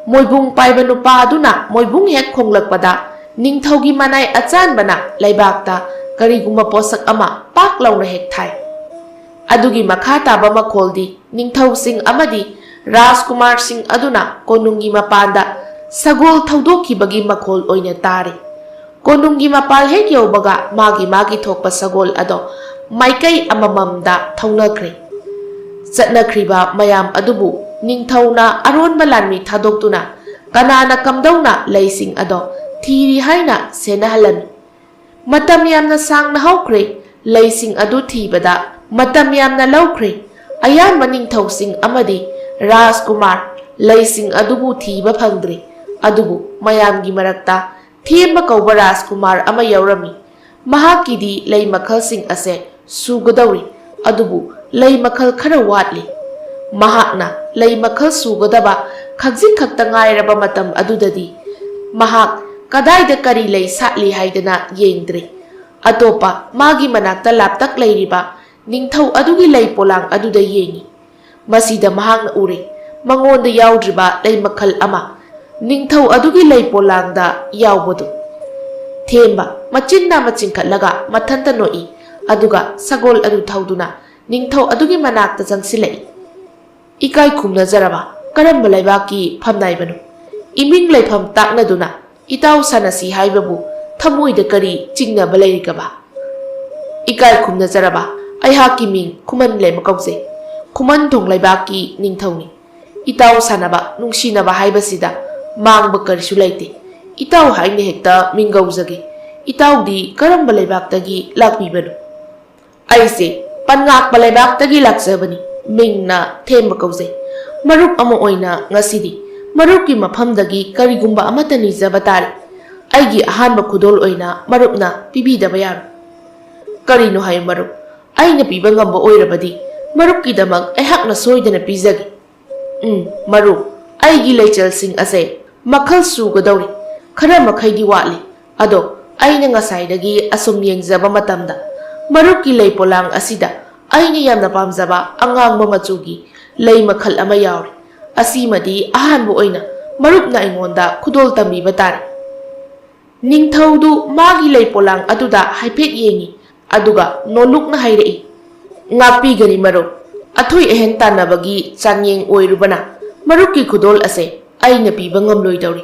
ꯃꯣꯏꯕꯨꯡ ꯄꯥꯏꯕ ꯅꯨꯄꯥ ꯑꯗꯨꯅ ꯃꯣꯏꯕꯨꯡ ꯍꯦꯛ ꯈꯣꯡꯂꯛꯄꯗ ꯅꯤꯡꯊꯧꯒꯤ ꯃꯅꯥꯏ ꯑꯆꯥꯟꯕꯅ ꯂꯩꯕꯥꯛꯇ ꯀꯔꯤꯒꯨꯝꯕ ꯄꯣꯠꯁꯛ ꯑꯃ ꯄꯥꯛ ꯂꯥꯎꯅ ꯍꯦꯛ ꯊꯥꯏ꯫ ꯑꯗꯨꯒꯤ ꯃꯈꯥ ꯇꯥꯕ ꯃꯈꯣꯜꯗꯤ ꯅꯤꯡꯊꯧꯁꯤꯡ ꯑꯃꯗꯤ ꯔꯥꯖꯀꯨꯃꯥꯔꯁꯤꯡ ꯑꯗꯨꯅ ꯀꯣꯅꯨꯡꯒꯤ ꯃꯄꯥꯟꯗ ꯁꯒꯣꯜ ꯊꯧꯗꯣꯛꯈꯤꯕꯒꯤ ꯃꯈꯣꯜ ꯑꯣꯏꯅ ꯇꯥꯔꯦ꯫ ꯀꯣꯅꯨꯡꯒꯤ ꯃꯄꯥꯜ ꯍꯦꯛ ꯌꯧꯕꯒ ꯃꯥꯒꯤ ꯃꯥꯒꯤ ꯊꯣꯛꯄ ꯁꯒꯣꯜ ꯑꯗꯣ ꯃꯥꯏꯀꯩ ꯑꯃꯃꯝꯗ ꯊꯧꯅꯈ꯭ꯔꯦ꯫ ꯆꯠꯅꯈ꯭ꯔꯤꯕ ꯃꯌꯥꯝ ꯑꯗꯨꯕꯨ ꯅꯤꯡꯊꯧꯅ ꯑꯔꯣꯟꯕ ꯂꯥꯟꯃꯤ ꯊꯥꯗꯣꯛꯇꯨꯅ ꯀꯅꯥꯅ ꯀꯝꯗꯧꯅ ꯂꯩꯁꯤꯡ ꯑꯗꯣ ꯊꯤꯔꯤ ꯍꯥꯏꯅ ꯁꯦꯟꯅꯍꯜꯂꯝꯃꯤ꯫ ꯃꯇꯝ ꯌꯥꯝꯅ ꯁꯥꯡꯅ ꯍꯧꯈ꯭ꯔꯦ꯫ ꯂꯩꯁꯤꯡ ꯑꯗꯨ ꯊꯤꯕꯗ ꯃꯇꯝ ꯌꯥꯝꯅ ꯂꯧꯈ꯭ꯔꯦ꯫ ꯑꯌꯥꯝꯕ ꯅꯤꯡꯊꯧꯁꯤꯡ ꯑꯃꯗꯤ ꯔꯥꯖꯀꯨꯃꯥꯔ ꯂꯩꯁꯤꯡ ꯑꯗꯨꯕꯨ ꯊꯤꯕ ꯐꯪꯗ꯭ꯔꯦ꯫ ꯑꯗꯨꯕꯨ ꯃꯌꯥꯝꯒꯤ ꯃꯔꯛꯇ ꯊꯦꯝꯕ ꯀꯧꯕ ꯔꯥꯖꯀꯨꯃꯥꯔ ꯑꯃ ꯌꯥꯎꯔꯝꯃꯤ꯫ ꯃꯍꯥꯛꯀꯤꯗꯤ ꯂꯩ ꯃꯈꯜꯁꯤꯡ ꯑꯁꯦ ꯁꯨꯒꯗꯧꯔꯤ, ꯑꯗꯨꯕꯨ ꯂꯩ ꯃꯈꯜ ꯈꯔ ꯋꯥꯠꯂꯤ꯫ ꯃꯍꯥꯛꯅ ꯂꯩ ꯃꯈꯜ ꯁꯨꯒꯗꯕ ꯈꯖꯤꯛ ꯈꯛꯇ ꯉꯥꯏꯔꯕ ꯃꯇꯝ ꯑꯗꯨꯗꯗꯤ ꯃꯍꯥꯛ ꯀꯗꯥꯏꯗ ꯀꯔꯤ ꯂꯩ ꯁꯥꯠꯂꯤ ꯍꯥꯏꯗꯅ ꯌꯦꯡꯗ꯭ꯔꯦ꯫ ꯑꯇꯣꯞꯄ ꯃꯥꯒꯤ ꯃꯅꯥꯛꯇ ꯂꯥꯞꯇꯛ ꯂꯩꯔꯤꯕ ꯅꯤꯡꯊꯧ ꯑꯗꯨꯒꯤ ꯂꯩ ꯄꯣꯂꯥꯡ ꯑꯗꯨꯗ ꯌꯦꯡꯉꯤ꯫ ꯃꯁꯤꯗ ꯃꯍꯥꯛꯅ ꯎꯔꯦ, ꯃꯉꯣꯟꯗ ꯌꯥꯎꯗ꯭ꯔꯤꯕ ꯂꯩ ꯃꯈꯜ ꯑꯃ ꯅꯤꯡꯊꯧ ꯑꯗꯨꯒꯤ ꯂꯩ ꯄꯣꯂꯥꯡꯗ ꯌꯥꯎꯕꯗꯨ꯫ ꯊꯦꯝꯕ ꯃꯆꯤꯟ ꯅꯥꯝꯃ ꯆꯤꯡꯈꯠꯂꯒ ꯃꯊꯟꯇ ꯅꯣꯛꯏ, ꯑꯗꯨꯒ ꯁꯒꯣꯜ ꯑꯗꯨ ꯊꯧꯗꯨꯅ ꯅꯤꯡꯊꯧ ꯑꯗꯨꯒꯤ ꯃꯅꯥꯛꯇ ꯆꯪꯁꯤꯜꯂꯛꯏ꯫ "ꯏꯀꯥꯏ ꯈꯨꯝꯅꯖꯔꯕ ꯀꯔꯝꯕ ꯂꯩꯕꯥꯛꯀꯤ ꯐꯝꯅꯥꯏꯕꯅꯣ? ꯏꯃꯤꯡ ꯂꯩꯐꯝ ꯇꯥꯛꯅꯗꯨꯅ ꯏꯇꯥꯎ ꯁꯥꯟꯅꯁꯤ ꯍꯥꯏꯕꯕꯨ ꯊꯃꯣꯏꯗ ꯀꯔꯤ ꯆꯤꯡꯅꯕ ꯂꯩꯔꯤꯒꯕ?" "ꯏꯀꯥꯏ ꯈꯨꯝꯅꯖꯔꯕ, ꯑꯩꯍꯥꯛꯀꯤ ꯃꯤꯡ ꯈꯨꯃꯟ ꯂꯦꯝꯕ ꯀꯧꯖꯩ꯫ ꯈꯨꯃꯟ ꯊꯣꯡ ꯂꯩꯕꯥꯛꯀꯤ ꯅꯤꯡꯊꯧꯅꯤ꯫ ꯏꯇꯥꯎ ꯁꯥꯟꯅꯕ, ꯅꯨꯡꯁꯤꯅꯕ ꯍꯥꯏꯕꯁꯤꯗ ꯃꯥꯡꯕ ꯀꯔꯤꯁꯨ ꯂꯩꯇꯦ꯫ ꯏꯇꯥꯎ ꯍꯥꯏꯅ ꯍꯦꯛꯇ ꯃꯤꯡꯒꯧꯖꯒꯦ꯫ ꯏꯇꯥꯎꯗꯤ ꯀꯔꯝꯕ ꯂꯩꯕꯥꯛꯇꯒꯤ ꯂꯥꯛꯄꯤꯕꯅꯣ?" "ꯑꯩꯁꯦ ꯄꯟꯉꯥꯛꯄ ꯂꯩꯕꯥꯛꯇꯒꯤ ꯂꯥꯛꯆꯕꯅꯤ꯫ ꯃꯤꯡꯅ ꯊꯦꯝꯕ ꯀꯧꯖꯩ꯫ ꯃꯔꯨꯞ ꯑꯃ ꯑꯣꯏꯅ ꯉꯁꯤꯗꯤ ꯃꯔꯨꯞꯀꯤ ꯃꯐꯝꯗꯒꯤ ꯀꯔꯤꯒꯨꯝꯕ ꯑꯃꯠꯇ ꯅꯤꯖꯕ ꯇꯥꯔꯦ꯫ ꯑꯩꯒꯤ ꯑꯍꯥꯟꯕ ꯈꯨꯗꯣꯜ ꯑꯣꯏꯅ ꯃꯔꯨꯞꯅ ꯄꯤꯕꯤꯗꯕ ꯌꯥꯔꯣꯏ꯫" "ꯀꯔꯤꯅꯣ ꯍꯥꯏꯌꯨ ꯃꯔꯨꯞ, ꯑꯩꯅ ꯄꯤꯕ ꯉꯝꯕ ꯑꯣꯏꯔꯕꯗꯤ ꯃꯔꯨꯞꯀꯤꯗꯃꯛ ꯑꯩꯍꯥꯛꯅ ꯁꯣꯏꯗꯅ ꯄꯤꯖꯒꯦ꯫" "ꯎꯝ, ꯃꯔꯨꯞ, ꯑꯩꯒꯤ ꯂꯩꯆꯜꯁꯤꯡ ꯑꯁꯦ ꯃꯈꯜ ꯁꯨꯒꯗꯧꯔꯤ꯫ ꯈꯔ ꯃꯈꯩꯗꯤ ꯋꯥꯠꯂꯤ꯫ ꯑꯗꯣ ꯑꯩꯅ ꯉꯁꯥꯏꯗꯒꯤ ꯑꯁꯨꯝ ꯌꯦꯡꯖꯕ ꯃꯇꯝꯗ ꯃꯔꯨꯞꯀꯤ ꯂꯩ ꯄꯣꯂꯥꯡ ꯑꯁꯤꯗ ꯑꯩꯅ ꯌꯥꯝꯅ ꯄꯥꯝꯖꯕ ꯑꯉꯥꯡꯕ ꯃꯆꯨꯒꯤ ꯂꯩ ꯃꯈꯜ ꯑꯃ ꯌꯥꯎꯔꯤ꯫ ꯑꯁꯤꯃꯗꯤ ꯑꯍꯥꯟꯕ ꯑꯣꯏꯅ ꯃꯔꯨꯞꯅ ꯑꯩꯉꯣꯟꯗ ꯈꯨꯗꯣꯜ ꯇꯝꯕꯤꯕ ꯇꯥꯔꯦ꯫" ꯅꯤꯡꯊꯧꯗꯨ ꯃꯥꯒꯤ ꯂꯩ ꯄꯣꯂꯥꯡ ꯑꯗꯨꯗ ꯍꯥꯏꯐꯦꯠ ꯌꯦꯡꯏ, ꯑꯗꯨꯒ ꯅꯣꯂꯨꯛꯅ ꯍꯥꯏꯔꯛꯏ, "ꯉꯥꯛꯄꯤꯒꯅꯤ ꯃꯔꯨꯞ, ꯑꯊꯣꯏ ꯑꯍꯦꯟ ꯇꯥꯟꯅꯕꯒꯤ ꯆꯥꯡꯌꯦꯡ ꯑꯣꯏꯔꯨꯕꯅ ꯃꯔꯨꯞꯀꯤ ꯈꯨꯗꯣꯜ ꯑꯁꯦ ꯑꯩꯅ ꯄꯤꯕ ꯉꯝꯂꯣꯏꯗꯧꯔꯤ꯫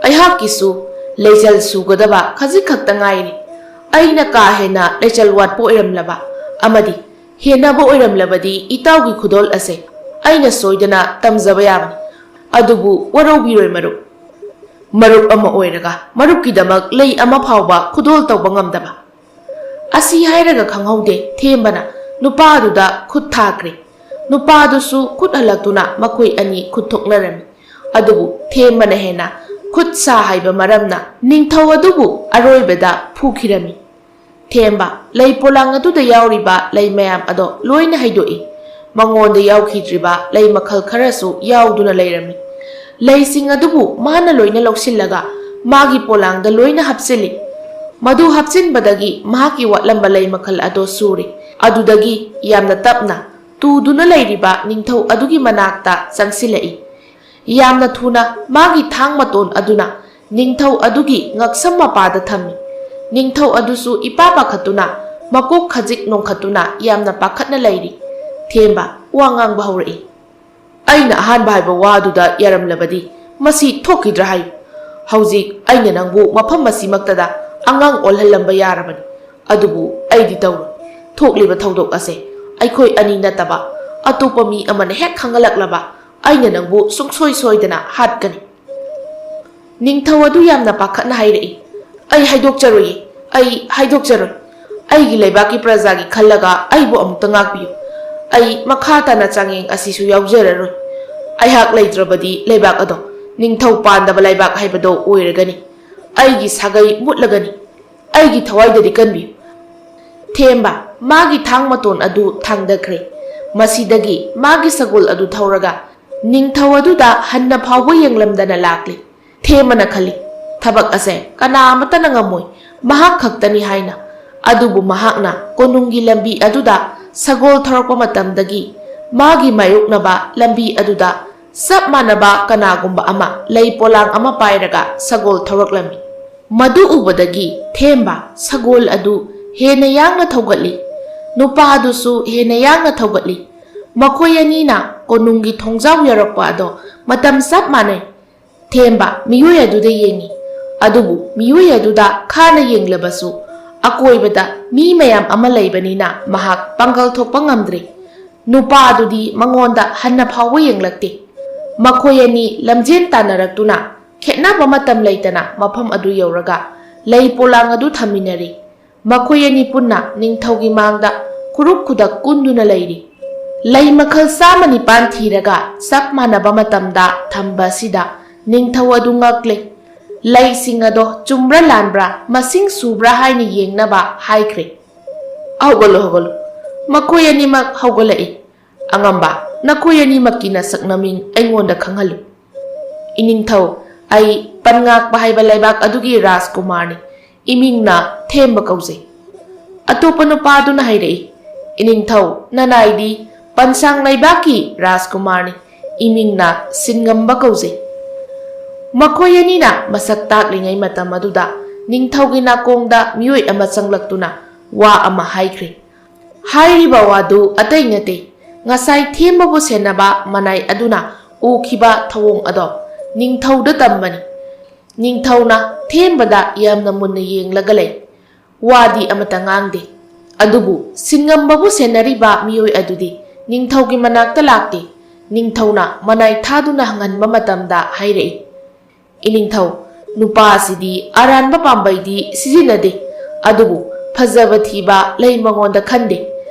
ꯑꯩꯍꯥꯛꯀꯤꯁꯨ ꯂꯩꯆꯜ ꯁꯨꯒꯗꯕ ꯈꯖꯤꯛ ꯈꯛꯇ ꯉꯥꯏꯔꯤ꯫ ꯑꯩꯅ ꯀꯥ ꯍꯦꯟꯅ ꯂꯩꯆꯜ ꯋꯥꯠꯄ ꯑꯣꯏꯔꯝꯂꯕ ꯑꯃꯗꯤ ꯍꯦꯟꯅꯕ ꯑꯣꯏꯔꯝꯂꯕꯗꯤ ꯏꯇꯥꯎꯒꯤ ꯈꯨꯗꯣꯜ ꯑꯁꯦ ꯑꯩꯅ ꯁꯣꯏꯗꯅ ꯇꯝꯖꯕ ꯌꯥꯕꯅꯤ꯫ ꯑꯗꯨꯕꯨ ꯋꯥꯔꯧꯕꯤꯔꯣꯏ ꯃꯔꯨꯞ꯫ ꯃꯔꯨꯞ ꯑꯃ ꯑꯣꯏꯔꯒ ꯃꯔꯨꯞꯀꯤꯗꯃꯛ ꯂꯩ ꯑꯃ ꯐꯥꯎꯕ ꯈꯨꯗꯣꯜ ꯇꯧꯕ ꯉꯝꯗꯕ꯫" ꯑꯁꯤ ꯍꯥꯏꯔꯒ ꯈꯪꯍꯧꯗꯦ ꯊꯦꯝꯕꯅ ꯅꯨꯄꯥꯗꯨꯗ ꯈꯨꯠ ꯊꯥꯈ꯭ꯔꯦ꯫ ꯅꯨꯄꯥꯗꯨꯁꯨ ꯈꯨꯠ ꯍꯜꯂꯛꯇꯨꯅ ꯃꯈꯣꯏ ꯑꯅꯤ ꯈꯨꯠ ꯊꯣꯛꯅꯔꯝꯃꯤ꯫ ꯑꯗꯨꯕꯨ ꯊꯦꯝꯕꯅ ꯍꯦꯟꯅ ꯈꯨꯠ ꯁꯥ ꯍꯩꯕ ꯃꯔꯝꯅ ꯅꯤꯡꯊꯧ ꯑꯗꯨꯕꯨ ꯑꯔꯣꯏꯕꯗ ꯐꯨꯈꯤꯔꯝꯃꯤ꯫ "ꯊꯦꯝꯕ, ꯂꯩ ꯄꯣꯂꯥꯡ ꯑꯗꯨꯗ ꯌꯥꯎꯔꯤꯕ ꯂꯩ ꯃꯌꯥꯝ ꯑꯗꯣ ꯂꯣꯏꯅ ꯍꯩꯗꯣꯛꯏ꯫ ꯃꯉꯣꯟꯗ ꯌꯥꯎꯈꯤꯗ꯭ꯔꯤꯕ ꯂꯩ ꯃꯈꯜ ꯈꯔꯁꯨ ꯌꯥꯎꯗꯨꯅ ꯂꯩꯔꯝꯃꯤ꯫ ꯂꯩꯁꯤꯡ ꯑꯗꯨꯕꯨ ꯃꯥꯅ ꯂꯣꯏꯅ ꯂꯧꯁꯤꯜꯂꯒ ꯃꯥꯒꯤ ꯄꯣꯂꯥꯡꯗ ꯂꯣꯏꯅ ꯍꯥꯞꯆꯤꯜꯂꯤ꯫ ꯃꯗꯨ ꯍꯥꯞꯆꯤꯟꯕꯗꯒꯤ ꯃꯍꯥꯛꯀꯤ ꯋꯥꯠꯂꯝꯕ ꯂꯩ ꯃꯈꯜ ꯑꯗꯣ ꯁꯨꯔꯦ꯫ ꯑꯗꯨꯗꯒꯤ ꯌꯥꯝꯅ ꯇꯞꯅ ꯇꯨꯗꯨꯅ ꯂꯩꯔꯤꯕ ꯅꯤꯡꯊꯧ ꯑꯗꯨꯒꯤ ꯃꯅꯥꯛꯇ ꯆꯪꯁꯤꯜꯂꯛꯏ꯫ ꯌꯥꯝꯅ ꯊꯨꯅ ꯃꯥꯒꯤ ꯊꯥꯡ ꯃꯇꯣꯟ ꯑꯗꯨꯅ ꯅꯤꯡꯊꯧ ꯑꯗꯨꯒꯤ ꯉꯛꯁꯝ ꯃꯄꯥꯗ ꯊꯝꯃꯤ꯫ ꯅꯤꯡꯊꯧ ꯑꯗꯨꯁꯨ ꯏꯄꯥ ꯄꯥꯈꯠꯇꯨꯅ, ꯃꯀꯣꯛ ꯈꯖꯤꯛ ꯅꯣꯡꯈꯠꯇꯨꯅ ꯌꯥꯝꯅ ꯄꯥꯈꯠꯅ ꯂꯩꯔꯤ꯫ ꯊꯦꯝꯕ ꯋꯥ ꯉꯥꯡꯕ ꯍꯧꯔꯛꯏ꯫ ꯑꯩꯅ ꯑꯍꯥꯟꯕ ꯍꯥꯏꯕ ꯋꯥꯗꯨꯗ ꯌꯥꯔꯝꯂꯕꯗꯤ ꯃꯁꯤ ꯊꯣꯛꯈꯤꯗ꯭ꯔꯥ ꯍꯥꯏꯌꯨ꯫ ꯍꯧꯖꯤꯛ ꯑꯩꯅ ꯅꯪꯕꯨ ꯃꯐꯝ ꯑꯁꯤꯃꯛꯇꯗ ꯑꯉꯥꯡ ꯑꯣꯜꯍꯜꯂꯝꯕ ꯌꯥꯔꯕꯅꯤ꯫ ꯑꯗꯨꯕꯨ ꯑꯩꯗꯤ ꯇꯧꯔꯣꯏ꯫ ꯊꯣꯛꯂꯤꯕ ꯊꯧꯗꯣꯛ ꯑꯁꯦ ꯑꯩꯈꯣꯏ ꯑꯅꯤ ꯅꯠꯇꯕ ꯑꯇꯣꯞꯄ ꯃꯤ ꯑꯃꯅ ꯍꯦꯛ ꯈꯪꯍꯜꯂꯛꯂꯕ, ꯑꯩꯅ ꯅꯪꯕꯨ ꯁꯨꯡꯁꯣꯏ ꯁꯣꯏꯗꯅ ꯍꯥꯠꯀꯅꯤ꯫ ꯅꯤꯡꯊꯧ ꯑꯗꯨ ꯌꯥꯝꯅ ꯄꯥꯈꯠꯅ ꯍꯥꯏꯔꯛꯏ, "ꯑꯩ ꯍꯥꯏꯗꯣꯛꯆꯔꯣꯏꯌꯦ꯫ ꯑꯩ ꯍꯥꯏꯗꯣꯛꯆꯔꯣꯏ꯫ ꯑꯩꯒꯤ ꯂꯩꯕꯥꯛꯀꯤ ꯄ꯭ꯔꯖꯥꯒꯤ ꯈꯜꯂꯒ ꯑꯩꯕꯨ ꯑꯃꯨꯛꯇ ꯉꯥꯛꯄꯤꯌꯨ꯫ ꯑꯩ ꯃꯈꯥ ꯇꯥꯅ ꯆꯥꯡꯌꯦꯡ ꯑꯁꯤꯁꯨ ꯌꯥꯎꯖꯔꯔꯣꯏ꯫ ꯑꯩꯍꯥꯛ ꯂꯩꯇ꯭ꯔꯕꯗꯤ ꯂꯩꯕꯥꯛ ꯑꯗꯣ ꯅꯤꯡꯊꯧ ꯄꯥꯟꯗꯕ ꯂꯩꯕꯥꯛ ꯍꯥꯏꯕꯗꯣ ꯑꯣꯏꯔꯒꯅꯤ꯫ ꯑꯩꯒꯤ ꯁꯥꯒꯩ ꯃꯨꯠꯂꯒꯅꯤ꯫ ꯑꯩꯒꯤ ꯊꯋꯥꯏꯗꯗꯤ ꯀꯟꯕꯤꯌꯨ꯫" ꯊꯦꯝꯕ ꯃꯥꯒꯤ ꯊꯥꯡ ꯃꯇꯣꯟ ꯑꯗꯨ ꯊꯥꯡꯗꯈ꯭ꯔꯦ꯫ ꯃꯁꯤꯗꯒꯤ ꯃꯥꯒꯤ ꯁꯒꯣꯜ ꯑꯗꯨ ꯊꯧꯔꯒ ꯅꯤꯡꯊꯧ ꯑꯗꯨꯗ ꯍꯟꯅ ꯐꯥꯎꯕ ꯌꯦꯡꯂꯝꯗꯅ ꯂꯥꯛꯂꯤ꯫ ꯊꯦꯝꯕꯅ ꯈꯜꯂꯤ, "ꯊꯕꯛ ꯑꯁꯦ ꯀꯅꯥ ꯑꯃꯠꯇꯅ ꯉꯝꯃꯣꯏ, ꯃꯍꯥꯛ ꯈꯛꯇꯅꯤ" ꯍꯥꯏꯅ꯫ ꯑꯗꯨꯕꯨ ꯃꯍꯥꯛꯅ ꯀꯣꯅꯨꯡꯒꯤ ꯂꯝꯕꯤ ꯑꯗꯨꯗ ꯁꯒꯣꯜ ꯊꯧꯔꯛꯄ ꯃꯇꯝꯗꯒꯤ ꯃꯥꯒꯤ ꯃꯥꯌꯣꯛꯅꯕ ꯂꯝꯕꯤ ꯑꯗꯨꯗ ꯆꯞ ꯃꯥꯟꯅꯕ ꯀꯅꯥꯒꯨꯝꯕ ꯑꯃ ꯂꯩ ꯄꯣꯂꯥꯡ ꯑꯃ ꯄꯥꯏꯔꯒ ꯁꯒꯣꯜ ꯊꯧꯔꯛꯂꯝꯃꯤ꯫ ꯃꯗꯨ ꯎꯕꯗꯒꯤ ꯊꯦꯝꯕ ꯁꯒꯣꯜ ꯑꯗꯨ ꯍꯦꯟꯅ ꯌꯥꯡꯅ ꯊꯧꯒꯠꯂꯤ꯫ ꯅꯨꯄꯥ ꯑꯗꯨꯁꯨ ꯍꯦꯟꯅ ꯌꯥꯡꯅ ꯊꯧꯒꯠꯂꯤ꯫ ꯃꯈꯣꯏ ꯑꯅꯤꯅ ꯀꯣꯅꯨꯡꯒꯤ ꯊꯣꯡꯖꯥꯎ ꯌꯧꯔꯛꯄ ꯑꯗꯣ ꯃꯇꯝ ꯆꯞ ꯃꯥꯟꯅꯩ꯫ ꯊꯦꯝꯕ ꯃꯤꯑꯣꯏ ꯑꯗꯨꯗ ꯌꯦꯡꯉꯤ꯫ ꯑꯗꯨꯕꯨ ꯃꯤꯑꯣꯏ ꯑꯗꯨꯗ ꯈꯥꯅ ꯌꯦꯡꯂꯕꯁꯨ, ꯑꯀꯣꯏꯕꯗ ꯃꯤ ꯃꯌꯥꯝ ꯑꯃ ꯂꯩꯕꯅꯤꯅ ꯃꯍꯥꯛ ꯄꯥꯡꯒꯜ ꯊꯣꯛꯄ ꯉꯝꯗ꯭ꯔꯦ꯫ ꯅꯨꯄꯥ ꯑꯗꯨꯗꯤ ꯃꯉꯣꯟꯗ ꯍꯟꯅ ꯐꯥꯎꯕ ꯌꯦꯡꯂꯛꯇꯦ꯫ ꯃꯈꯣꯏ ꯑꯅꯤ ꯂꯝꯖꯦꯟ ꯇꯥꯟꯅꯔꯛꯇꯨꯅ ꯈꯦꯠꯅꯕ ꯃꯇꯝ ꯂꯩꯇꯅ ꯃꯐꯝ ꯑꯗꯨ ꯌꯧꯔꯒ ꯂꯩ ꯄꯣꯂꯥꯡ ꯑꯗꯨ ꯊꯝꯃꯤꯟꯅꯔꯤ꯫ ꯃꯈꯣꯏ ꯑꯅꯤ ꯄꯨꯟꯅ ꯅꯤꯡꯊꯧꯒꯤ ꯃꯥꯡꯗ ꯈꯨꯔꯨꯞ ꯈꯨꯗꯛ ꯀꯨꯟꯗꯨꯅ ꯂꯩꯔꯤ꯫ ꯂꯩ ꯃꯈꯜ ꯆꯥꯝꯃ ꯅꯤꯄꯥꯟ ꯊꯤꯔꯒ ꯆꯞ ꯃꯥꯟꯅꯕ ꯃꯇꯝꯗ ꯊꯝꯕ ꯑꯁꯤꯗ ꯅꯤꯡꯊꯧ ꯑꯗꯨ ꯉꯛꯂꯦ꯫ ꯂꯩꯁꯤꯡ ꯑꯗꯣ ꯆꯨꯝꯕ꯭ꯔꯥ ꯂꯥꯟꯕ꯭ꯔꯥ, ꯃꯁꯤꯡ ꯁꯨꯕ꯭ꯔꯥ ꯍꯥꯏꯅ ꯌꯦꯡꯅꯕ ꯍꯥꯏꯈ꯭ꯔꯦ꯫ "ꯍꯧꯒꯠꯂꯨ, ꯍꯧꯒꯠꯂꯨ꯫" ꯃꯈꯣꯏ ꯑꯅꯤꯃꯛ ꯍꯧꯒꯠꯂꯛꯏ꯫ "ꯑꯉꯝꯕ, ꯅꯈꯣꯏ ꯑꯅꯤꯃꯛꯀꯤ ꯅꯁꯛ ꯅꯃꯤꯡ ꯑꯩꯉꯣꯟꯗ ꯈꯪꯍꯜꯂꯨ꯫" "ꯏꯅꯤꯡꯊꯧ, ꯑꯩ ꯄꯟ ꯉꯥꯛꯄ ꯍꯥꯏꯕ ꯂꯩꯕꯥꯛ ꯑꯗꯨꯒꯤ ꯔꯥꯖꯀꯨꯃꯥꯔꯅꯤ꯫ ꯏꯃꯤꯡꯅ ꯊꯦꯝꯕ ꯀꯧꯖꯩ꯫" ꯑꯇꯣꯞꯄ ꯅꯨꯄꯥ ꯑꯗꯨꯅ ꯍꯥꯏꯔꯛꯏ, "ꯏꯅꯤꯡꯊꯧ, ꯅꯅꯥꯏꯗꯤ ꯄꯟ ꯄꯟꯁꯥꯡ ꯂꯩꯕꯥꯛꯀꯤ ꯔꯥꯖꯀꯨꯃꯥꯔꯅꯤ꯫ ꯏꯃꯤꯡꯅ ꯁꯤꯟꯉꯝꯕ ꯀꯧꯖꯩ꯫ ꯃꯈꯣꯏ ꯑꯅꯤꯅ ꯃꯁꯛ ꯇꯥꯛꯂꯤꯉꯩ ꯃꯇꯝ ꯑꯗꯨꯗ ꯅꯤꯡꯊꯧꯒꯤ ꯅꯥꯀꯣꯡꯗ ꯃꯤꯑꯣꯏ ꯑꯃ ꯆꯪꯂꯛꯇꯨꯅ ꯋꯥ ꯑꯃ ꯍꯥꯏꯈ꯭ꯔꯦ꯫ ꯍꯥꯏꯔꯤꯕ ꯋꯥꯗꯨ ꯑꯇꯩ ꯅꯠꯇꯦ, ꯉꯁꯥꯏ ꯊꯦꯝꯕꯕꯨ ꯁꯦꯟꯅꯕ ꯃꯅꯥꯏ ꯑꯗꯨꯅ ꯎꯈꯤꯕ ꯊꯧꯑꯣꯡ ꯑꯗꯣ ꯅꯤꯡꯊꯧꯗ ꯇꯝꯕꯅꯤ꯫ ꯅꯤꯡꯊꯧꯅ ꯊꯦꯝꯕꯗ ꯌꯥꯝꯅ ꯃꯨꯟꯅ ꯌꯦꯡꯂꯒ ꯂꯩ꯫ ꯋꯥꯗꯤ ꯑꯃꯠꯇ ꯉꯥꯡꯗꯦ꯫ ꯑꯗꯨꯕꯨ ꯁꯤꯟꯉꯝꯕꯕꯨ ꯁꯦꯟꯅꯔꯤꯕ ꯃꯤꯑꯣꯏ ꯑꯗꯨꯗꯤ ꯅꯤꯡꯊꯧꯒꯤ ꯃꯅꯥꯛꯇ ꯂꯥꯛꯇꯦ꯫ ꯅꯤꯡꯊꯧꯅ ꯃꯅꯥꯏ ꯊꯥꯗꯨꯅ ꯍꯪꯍꯟꯕ ꯃꯇꯝꯗ ꯍꯥꯏꯔꯛꯏ, "ꯏꯅꯤꯡꯊꯧ, ꯅꯨꯄꯥ ꯑꯁꯤꯗꯤ ꯑꯔꯥꯟꯕ ꯄꯥꯝꯕꯩꯗꯤ ꯁꯤꯖꯤꯟꯅꯗꯦ, ꯑꯗꯨꯕꯨ ꯐꯖꯕ ꯊꯤꯕ ꯂꯩ ꯃꯉꯣꯟꯗ ꯈꯟꯗꯦ꯫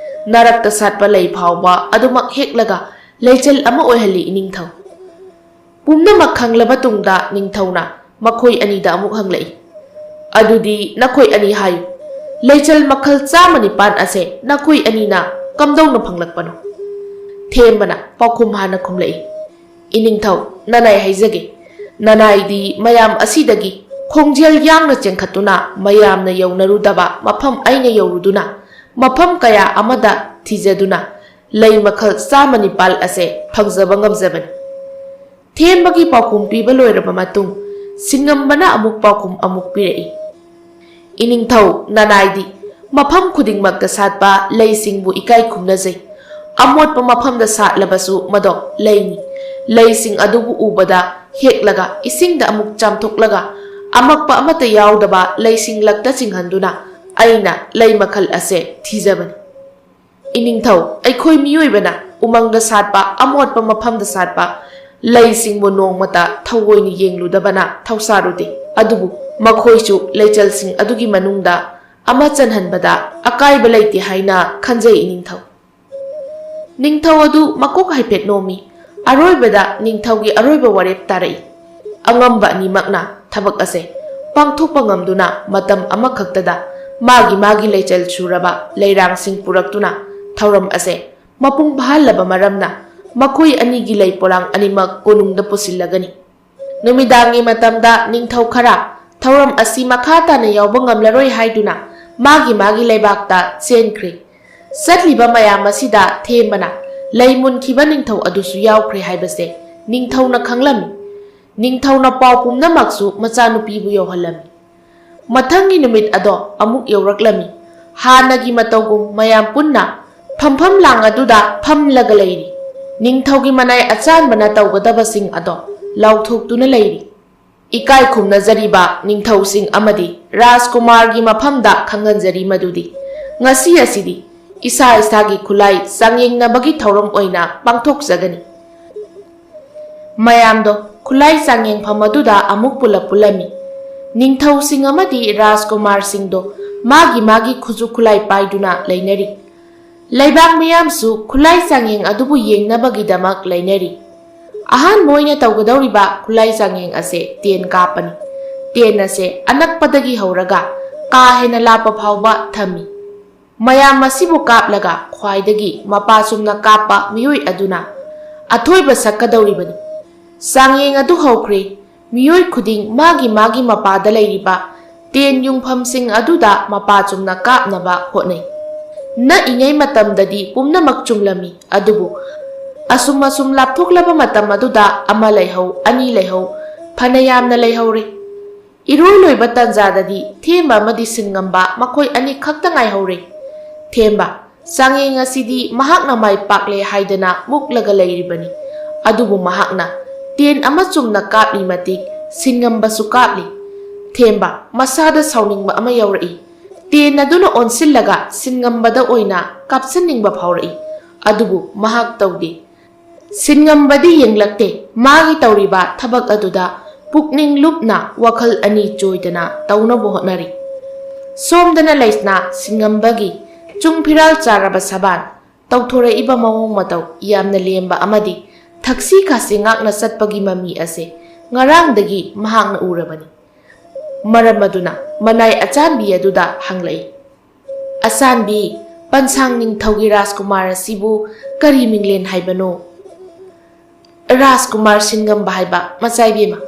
ꯅꯔꯛꯇ ꯁꯥꯠꯄ ꯂꯩ ꯐꯥꯎꯕ ꯑꯗꯨꯃꯛ ꯍꯦꯛꯂꯒ ꯂꯩꯆꯜ ꯑꯃ ꯑꯣꯏꯍꯜꯂꯤ ꯏꯅꯤꯡꯊꯧ꯫" ꯄꯨꯝꯅꯃꯛ ꯈꯪꯂꯕ ꯇꯨꯡꯗ ꯅꯤꯡꯊꯧꯅ ꯃꯈꯣꯏ ꯑꯅꯤꯗ ꯑꯃꯨꯛ ꯍꯪꯂꯛꯏ, "ꯑꯗꯨꯗꯤ ꯅꯈꯣꯏ ꯑꯅꯤ ꯍꯥꯏꯌꯨ, ꯂꯩꯆꯜ ꯃꯈꯜ ꯆꯥꯝꯃ ꯅꯤꯄꯥꯟ ꯑꯁꯦ ꯅꯈꯣꯏ ꯑꯅꯤꯅ ꯀꯝꯗꯧꯅ ꯐꯪꯂꯛꯄꯅꯣ?" ꯊꯦꯝꯕꯅ ꯄꯥꯎꯈꯨꯝ ꯍꯥꯟꯅ ꯈꯨꯝꯂꯛꯏ, "ꯏꯅꯤꯡꯊꯧ, ꯅꯅꯥꯏ ꯍꯥꯏꯖꯒꯦ꯫ ꯅꯅꯥꯏꯗꯤ ꯃꯌꯥꯝ ꯑꯁꯤꯗꯒꯤ ꯈꯣꯡꯖꯦꯜ ꯌꯥꯡꯅ ꯆꯦꯟꯈꯠꯇꯨꯅ ꯃꯌꯥꯝꯅ ꯌꯧꯅꯔꯨꯗꯕ ꯃꯐꯝ ꯑꯩꯅ ꯌꯧꯔꯨꯗꯨꯅ, ꯃꯐꯝ ꯀꯌꯥ ꯑꯃꯗ ꯊꯤꯖꯗꯨꯅ ꯂꯩ ꯃꯈꯜ ꯆꯥꯝꯃ ꯅꯤꯄꯥꯜ ꯑꯁꯦ ꯐꯪꯖꯕ ꯉꯝꯖꯕꯅꯤ꯫" ꯊꯦꯝꯕꯒꯤ ꯄꯥꯎꯈꯨꯝ ꯄꯤꯕ ꯂꯣꯏꯔꯕ ꯃꯇꯨꯡ, ꯁꯤꯡꯉꯝꯕꯅ ꯑꯃꯨꯛ ꯄꯥꯎꯈꯨꯝ ꯑꯃꯨꯛ ꯄꯤꯔꯛꯏ, "ꯏꯅꯤꯡꯊꯧ, ꯅꯅꯥꯏꯗꯤ ꯃꯐꯝ ꯈꯨꯗꯤꯡꯃꯛꯇ ꯁꯥꯠꯄ ꯂꯩꯁꯤꯡꯕꯨ ꯏꯀꯥꯏ ꯈꯨꯝꯅꯖꯩ꯫ ꯑꯃꯣꯠꯄ ꯃꯐꯝꯗ ꯁꯥꯠꯂꯕꯁꯨ ꯃꯗꯣ ꯂꯩꯅꯤ꯫ ꯂꯩꯁꯤꯡ ꯑꯗꯨꯕꯨ ꯎꯕꯗ ꯍꯦꯛꯂꯒ ꯏꯁꯤꯡꯗ ꯑꯃꯨꯛ ꯆꯥꯝꯊꯣꯛꯂꯒ ꯑꯃꯛꯄ ꯑꯃꯠꯇ ꯌꯥꯎꯗꯕ ꯂꯩꯁꯤꯡ ꯂꯛꯇ ꯆꯤꯡꯍꯟꯗꯨꯅ ꯑꯩꯅ ꯂꯩ ꯃꯈꯜ ꯑꯁꯦ ꯊꯤꯖꯕꯅꯤ꯫ ꯏꯅꯤꯡꯊꯧ, ꯑꯩꯈꯣꯏ ꯃꯤꯑꯣꯏꯕꯅ ꯎꯃꯪꯗ ꯁꯥꯠꯄ, ꯑꯃꯣꯠꯄ ꯃꯐꯝꯗ ꯁꯥꯠꯄ ꯂꯩꯁꯤꯡꯕꯨ ꯅꯣꯡꯃꯇ ꯊꯑꯣꯏꯅ ꯌꯦꯡꯂꯨꯗꯕꯅ ꯊꯧꯁꯥꯔꯨꯗꯦ꯫ ꯑꯗꯨꯕꯨ ꯃꯈꯣꯏꯁꯨ ꯂꯩꯆꯜꯁꯤꯡ ꯑꯗꯨꯒꯤ ꯃꯅꯨꯡꯗ ꯑꯃ ꯆꯟꯍꯟꯕꯗ ꯑꯀꯥꯏꯕ ꯂꯩꯇꯦ ꯍꯥꯏꯅ ꯈꯟꯖꯩ ꯏꯅꯤꯡꯊꯧ꯫" ꯅꯤꯡꯊꯧ ꯑꯗꯨ ꯃꯀꯣꯛ ꯍꯥꯏꯐꯦꯠ ꯅꯣꯝꯃꯤ꯫ ꯑꯔꯣꯏꯕꯗ ꯅꯤꯡꯊꯧꯒꯤ ꯑꯔꯣꯏꯕ ꯋꯥꯔꯦꯞ ꯇꯥꯔꯛꯏ꯫ ꯑꯉꯝꯕ ꯑꯅꯤꯃꯛꯅ ꯊꯕꯛ ꯑꯁꯦ ꯄꯥꯡꯊꯣꯛꯄ ꯉꯝꯗꯨꯅ ꯃꯇꯝ ꯑꯃꯈꯛꯇꯗ ꯃꯥꯒꯤ ꯃꯥꯒꯤ ꯂꯩꯆꯜ ꯁꯨꯔꯕ ꯂꯩꯔꯥꯡꯁꯤꯡ ꯄꯨꯔꯛꯇꯨꯅ ꯊꯧꯔꯝ ꯑꯁꯦ ꯃꯄꯨꯡ ꯐꯥꯍꯜꯂꯕ ꯃꯔꯝꯅ ꯃꯈꯣꯏ ꯑꯅꯤꯒꯤ ꯂꯩ ꯄꯣꯂꯥꯡ ꯑꯅꯤꯃꯛ ꯀꯣꯅꯨꯡꯗ ꯄꯨꯁꯤꯜꯂꯒꯅꯤ꯫ ꯅꯨꯃꯤꯗꯥꯡꯒꯤ ꯃꯇꯝꯗ ꯅꯤꯡꯊꯧ ꯈꯔ ꯊꯧꯔꯝ ꯑꯁꯤ ꯃꯈꯥ ꯇꯥꯅ ꯌꯥꯎꯕ ꯉꯝꯂꯔꯣꯏ ꯍꯥꯏꯗꯨꯅ ꯃꯥꯒꯤ ꯃꯥꯒꯤ ꯂꯩꯕꯥꯛꯇ ꯆꯦꯟꯈ꯭ꯔꯦ꯫ ꯆꯠꯂꯤꯕ ꯃꯌꯥꯝ ꯑꯁꯤꯗ ꯊꯦꯝꯕꯅ ꯂꯩ ꯃꯨꯟꯈꯤꯕ ꯅꯤꯡꯊꯧ ꯑꯗꯨꯁꯨ ꯌꯥꯎꯈ꯭ꯔꯦ ꯍꯥꯏꯕꯁꯦ ꯅꯤꯡꯊꯧꯅ ꯈꯪꯂꯝꯃꯤ꯫ ꯅꯤꯡꯊꯧꯅ ꯄꯥꯎ ꯄꯨꯝꯅꯃꯛꯁꯨ ꯃꯆꯥꯅꯨꯄꯤꯕꯨ ꯌꯧꯍꯜꯂꯝꯃꯤ꯫ ꯃꯊꯪꯒꯤ ꯅꯨꯃꯤꯠ ꯑꯗꯣ ꯑꯃꯨꯛ ꯌꯧꯔꯛꯂꯝꯃꯤ꯫ ꯍꯥꯟꯅꯒꯤ ꯃꯇꯧꯒꯨꯝ ꯃꯌꯥꯝ ꯄꯨꯟꯅ ꯐꯝꯐꯝ ꯂꯥꯡ ꯑꯗꯨꯗ ꯐꯝꯂꯒ ꯂꯩꯔꯤ꯫ ꯅꯤꯡꯊꯧꯒꯤ ꯃꯅꯥꯏ ꯑꯆꯥꯟꯕꯅ ꯇꯧꯒꯗꯕꯁꯤꯡ ꯑꯗꯣ ꯂꯥꯎꯊꯣꯛꯇꯨꯅ ꯂꯩꯔꯤ꯫ ꯏꯀꯥꯏ ꯈꯨꯝꯅꯖꯔꯤꯕ ꯅꯤꯡꯊꯧꯁꯤꯡ ꯑꯃꯗꯤ ꯔꯥꯖꯀꯨꯃꯥꯔꯒꯤ ꯃꯐꯝꯗ ꯈꯪꯍꯟꯖꯔꯤ ꯃꯗꯨꯗꯤ ꯉꯁꯤ ꯑꯁꯤꯗꯤ ꯏꯁꯥ ꯏꯁꯥꯒꯤ ꯈꯨꯠꯂꯥꯏ ꯆꯥꯡꯌꯦꯡꯅꯕꯒꯤ ꯊꯧꯔꯝ ꯑꯣꯏꯅ ꯄꯥꯡꯊꯣꯛꯆꯒꯅꯤ꯫ ꯃꯌꯥꯝꯗꯣ ꯈꯨꯠꯂꯥꯏ ꯆꯥꯡꯌꯦꯡꯐꯝ ꯑꯗꯨꯗ ꯑꯃꯨꯛ ꯄꯨꯂꯞ ꯄꯨꯜꯂꯝꯃꯤ꯫ ꯅꯤꯡꯊꯧꯁꯤꯡ ꯑꯃꯗꯤ ꯔꯥꯖꯀꯨꯃꯥꯔꯁꯤꯡꯗꯣ ꯃꯥꯒꯤ ꯃꯥꯒꯤ ꯈꯨꯠꯁꯨ ꯈꯨꯠꯂꯥꯏ ꯄꯥꯏꯗꯨꯅ ꯂꯩꯅꯔꯤ꯫ ꯂꯩꯕꯥꯛ ꯃꯤꯌꯥꯝꯁꯨ ꯈꯨꯠꯂꯥꯏ ꯆꯥꯡꯌꯦꯡ ꯑꯗꯨꯕꯨ ꯌꯦꯡꯅꯕꯒꯤꯗꯃꯛ ꯂꯩꯅꯔꯤ꯫ ꯑꯍꯥꯟꯕ ꯑꯣꯏꯅ ꯇꯧꯒꯗꯧꯔꯤꯕ ꯈꯨꯠꯂꯥꯏ ꯆꯥꯡꯌꯦꯡ ꯑꯁꯦ ꯇꯦꯟ ꯀꯥꯞꯄꯅꯤ꯫ ꯇꯦꯟ ꯑꯁꯦ ꯑꯅꯛꯄꯗꯒꯤ ꯍꯧꯔꯒ ꯀꯥ ꯍꯦꯟꯅ ꯂꯥꯞꯄ ꯐꯥꯎꯕ ꯊꯝꯃꯤ꯫ ꯃꯌꯥꯝ ꯃꯁꯤꯕꯨ ꯀꯥꯞꯂꯒ ꯈ꯭ꯋꯥꯏꯗꯒꯤ ꯃꯄꯥ ꯆꯨꯝꯅ ꯀꯥꯞꯄ ꯃꯤꯑꯣꯏ ꯑꯗꯨꯅ ꯑꯊꯣꯏꯕ ꯁꯛꯀꯗꯧꯔꯤꯕꯅꯤ꯫ ꯆꯥꯡꯌꯦꯡ ꯑꯗꯨ ꯍꯧꯈ꯭ꯔꯦ꯫ ꯃꯤꯑꯣꯏ ꯈꯨꯗꯤꯡ ꯃꯥꯒꯤ ꯃꯥꯒꯤ ꯃꯄꯥꯗ ꯂꯩꯔꯤꯕ ꯇꯦꯟ ꯌꯨꯡꯐꯝꯁꯤꯡ ꯑꯗꯨꯗ ꯃꯄꯥ ꯆꯨꯝꯅ ꯀꯥꯞꯅꯕ ꯍꯣꯠꯅꯩ꯫ ꯅꯛꯏꯉꯩ ꯃꯇꯝꯗꯗꯤ ꯄꯨꯝꯅꯃꯛ ꯆꯨꯝꯂꯝꯃꯤ, ꯑꯗꯨꯕꯨ ꯑꯁꯨꯝ ꯑꯁꯨꯝ ꯂꯥꯞꯊꯣꯛꯂꯕ ꯃꯇꯝ ꯑꯗꯨꯗ ꯑꯃ ꯂꯩꯍꯧ, ꯑꯅꯤ ꯂꯩꯍꯧ, ꯐꯅ ꯌꯥꯝꯅ ꯂꯩꯍꯧꯔꯦ꯫ ꯏꯔꯣꯏ ꯂꯣꯏꯕ ꯇꯥꯟꯖꯥꯗꯗꯤ ꯊꯦꯝꯕ ꯑꯃꯗꯤ ꯁꯤꯟꯉꯝꯕ ꯃꯈꯣꯏ ꯑꯅꯤ ꯈꯛꯇ ꯉꯥꯏꯍꯧꯔꯦ꯫ ꯊꯦꯝꯕ, ꯆꯥꯡꯌꯦꯡ ꯑꯁꯤꯗꯤ ꯃꯍꯥꯛꯅ ꯃꯥꯏ ꯄꯥꯛꯂꯦ ꯍꯥꯏꯗꯅ ꯃꯨꯛꯂꯒ ꯂꯩꯔꯤꯕꯅꯤ꯫ ꯑꯗꯨꯕꯨ ꯃꯍꯥꯛꯅ ꯇꯦꯟ ꯑꯃ ꯆꯨꯝꯅ ꯀꯥꯞꯂꯤ ꯃꯇꯤꯛ ꯁꯤꯟꯉꯝꯕꯁꯨ ꯀꯥꯞꯂꯤ꯫ ꯊꯦꯝꯕ, ꯃꯁꯥꯗ ꯁꯥꯎꯅꯤꯡꯕ ꯑꯃ ꯌꯥꯎꯔꯛꯏ꯫ ꯇꯦꯟ ꯑꯗꯨꯅ ꯑꯣꯟꯁꯤꯜꯂꯒ ꯁꯤꯟꯉꯝꯕꯗ ꯑꯣꯏꯅ ꯀꯥꯞꯁꯤꯟꯅꯤꯡꯕ ꯐꯥꯎꯔꯛꯏ꯫ ꯑꯗꯨꯕꯨ ꯃꯍꯥꯛ ꯇꯧꯗꯦ꯫ ꯁꯤꯟꯉꯝꯕꯗꯤ ꯌꯦꯡꯂꯛꯇꯦ꯫ ꯃꯥꯒꯤ ꯇꯧꯔꯤꯕ ꯊꯕꯛ ꯑꯗꯨꯗ ꯄꯨꯛꯅꯤꯡ ꯂꯨꯞꯅ ꯋꯥꯈꯜ ꯑꯅꯤ ꯆꯣꯏꯗꯅ ꯇꯧꯅꯕ ꯍꯣꯠꯅꯔꯤ꯫ ꯁꯣꯝꯗꯅ ꯂꯩꯁꯅꯥ ꯁꯤꯟꯉꯝꯕꯒꯤ ꯆꯨꯡ ꯐꯤꯔꯥꯜ ꯆꯥꯔꯕ ꯁꯕꯥꯟ, ꯇꯧꯊꯣꯔꯛꯏꯕ ꯃꯑꯣꯡ ꯃꯇꯧ ꯌꯥꯝꯅ ꯂꯦꯝꯕ ꯑꯃꯗꯤ ꯊꯛꯁꯤ ꯈꯥꯁꯤ ꯉꯥꯛꯅ ꯆꯠꯄꯒꯤ ꯃꯃꯤ ꯑꯁꯦ ꯉꯔꯥꯡꯗꯒꯤ ꯃꯍꯥꯛꯅ ꯎꯔꯕꯅꯤ꯫ ꯃꯔꯝ ꯑꯗꯨꯅ ꯃꯅꯥꯏ ꯑꯆꯥꯟꯕꯤ ꯑꯗꯨꯗ ꯍꯪꯂꯛꯏ, "ꯑꯆꯥꯟꯕꯤ, ꯄꯟꯁꯥꯡ ꯅꯤꯡꯊꯧꯒꯤ ꯔꯥꯖꯀꯨꯃꯥꯔ ꯑꯁꯤꯕꯨ ꯀꯔꯤ ꯃꯤꯡꯂꯦꯟ ꯍꯥꯏꯕꯅꯣ?" "ꯔꯥꯖꯀꯨꯃꯥꯔ ꯁꯤꯟꯉꯝꯕ ꯍꯥꯏꯕ, ꯃꯆꯥꯏꯕꯦꯝꯃ꯫"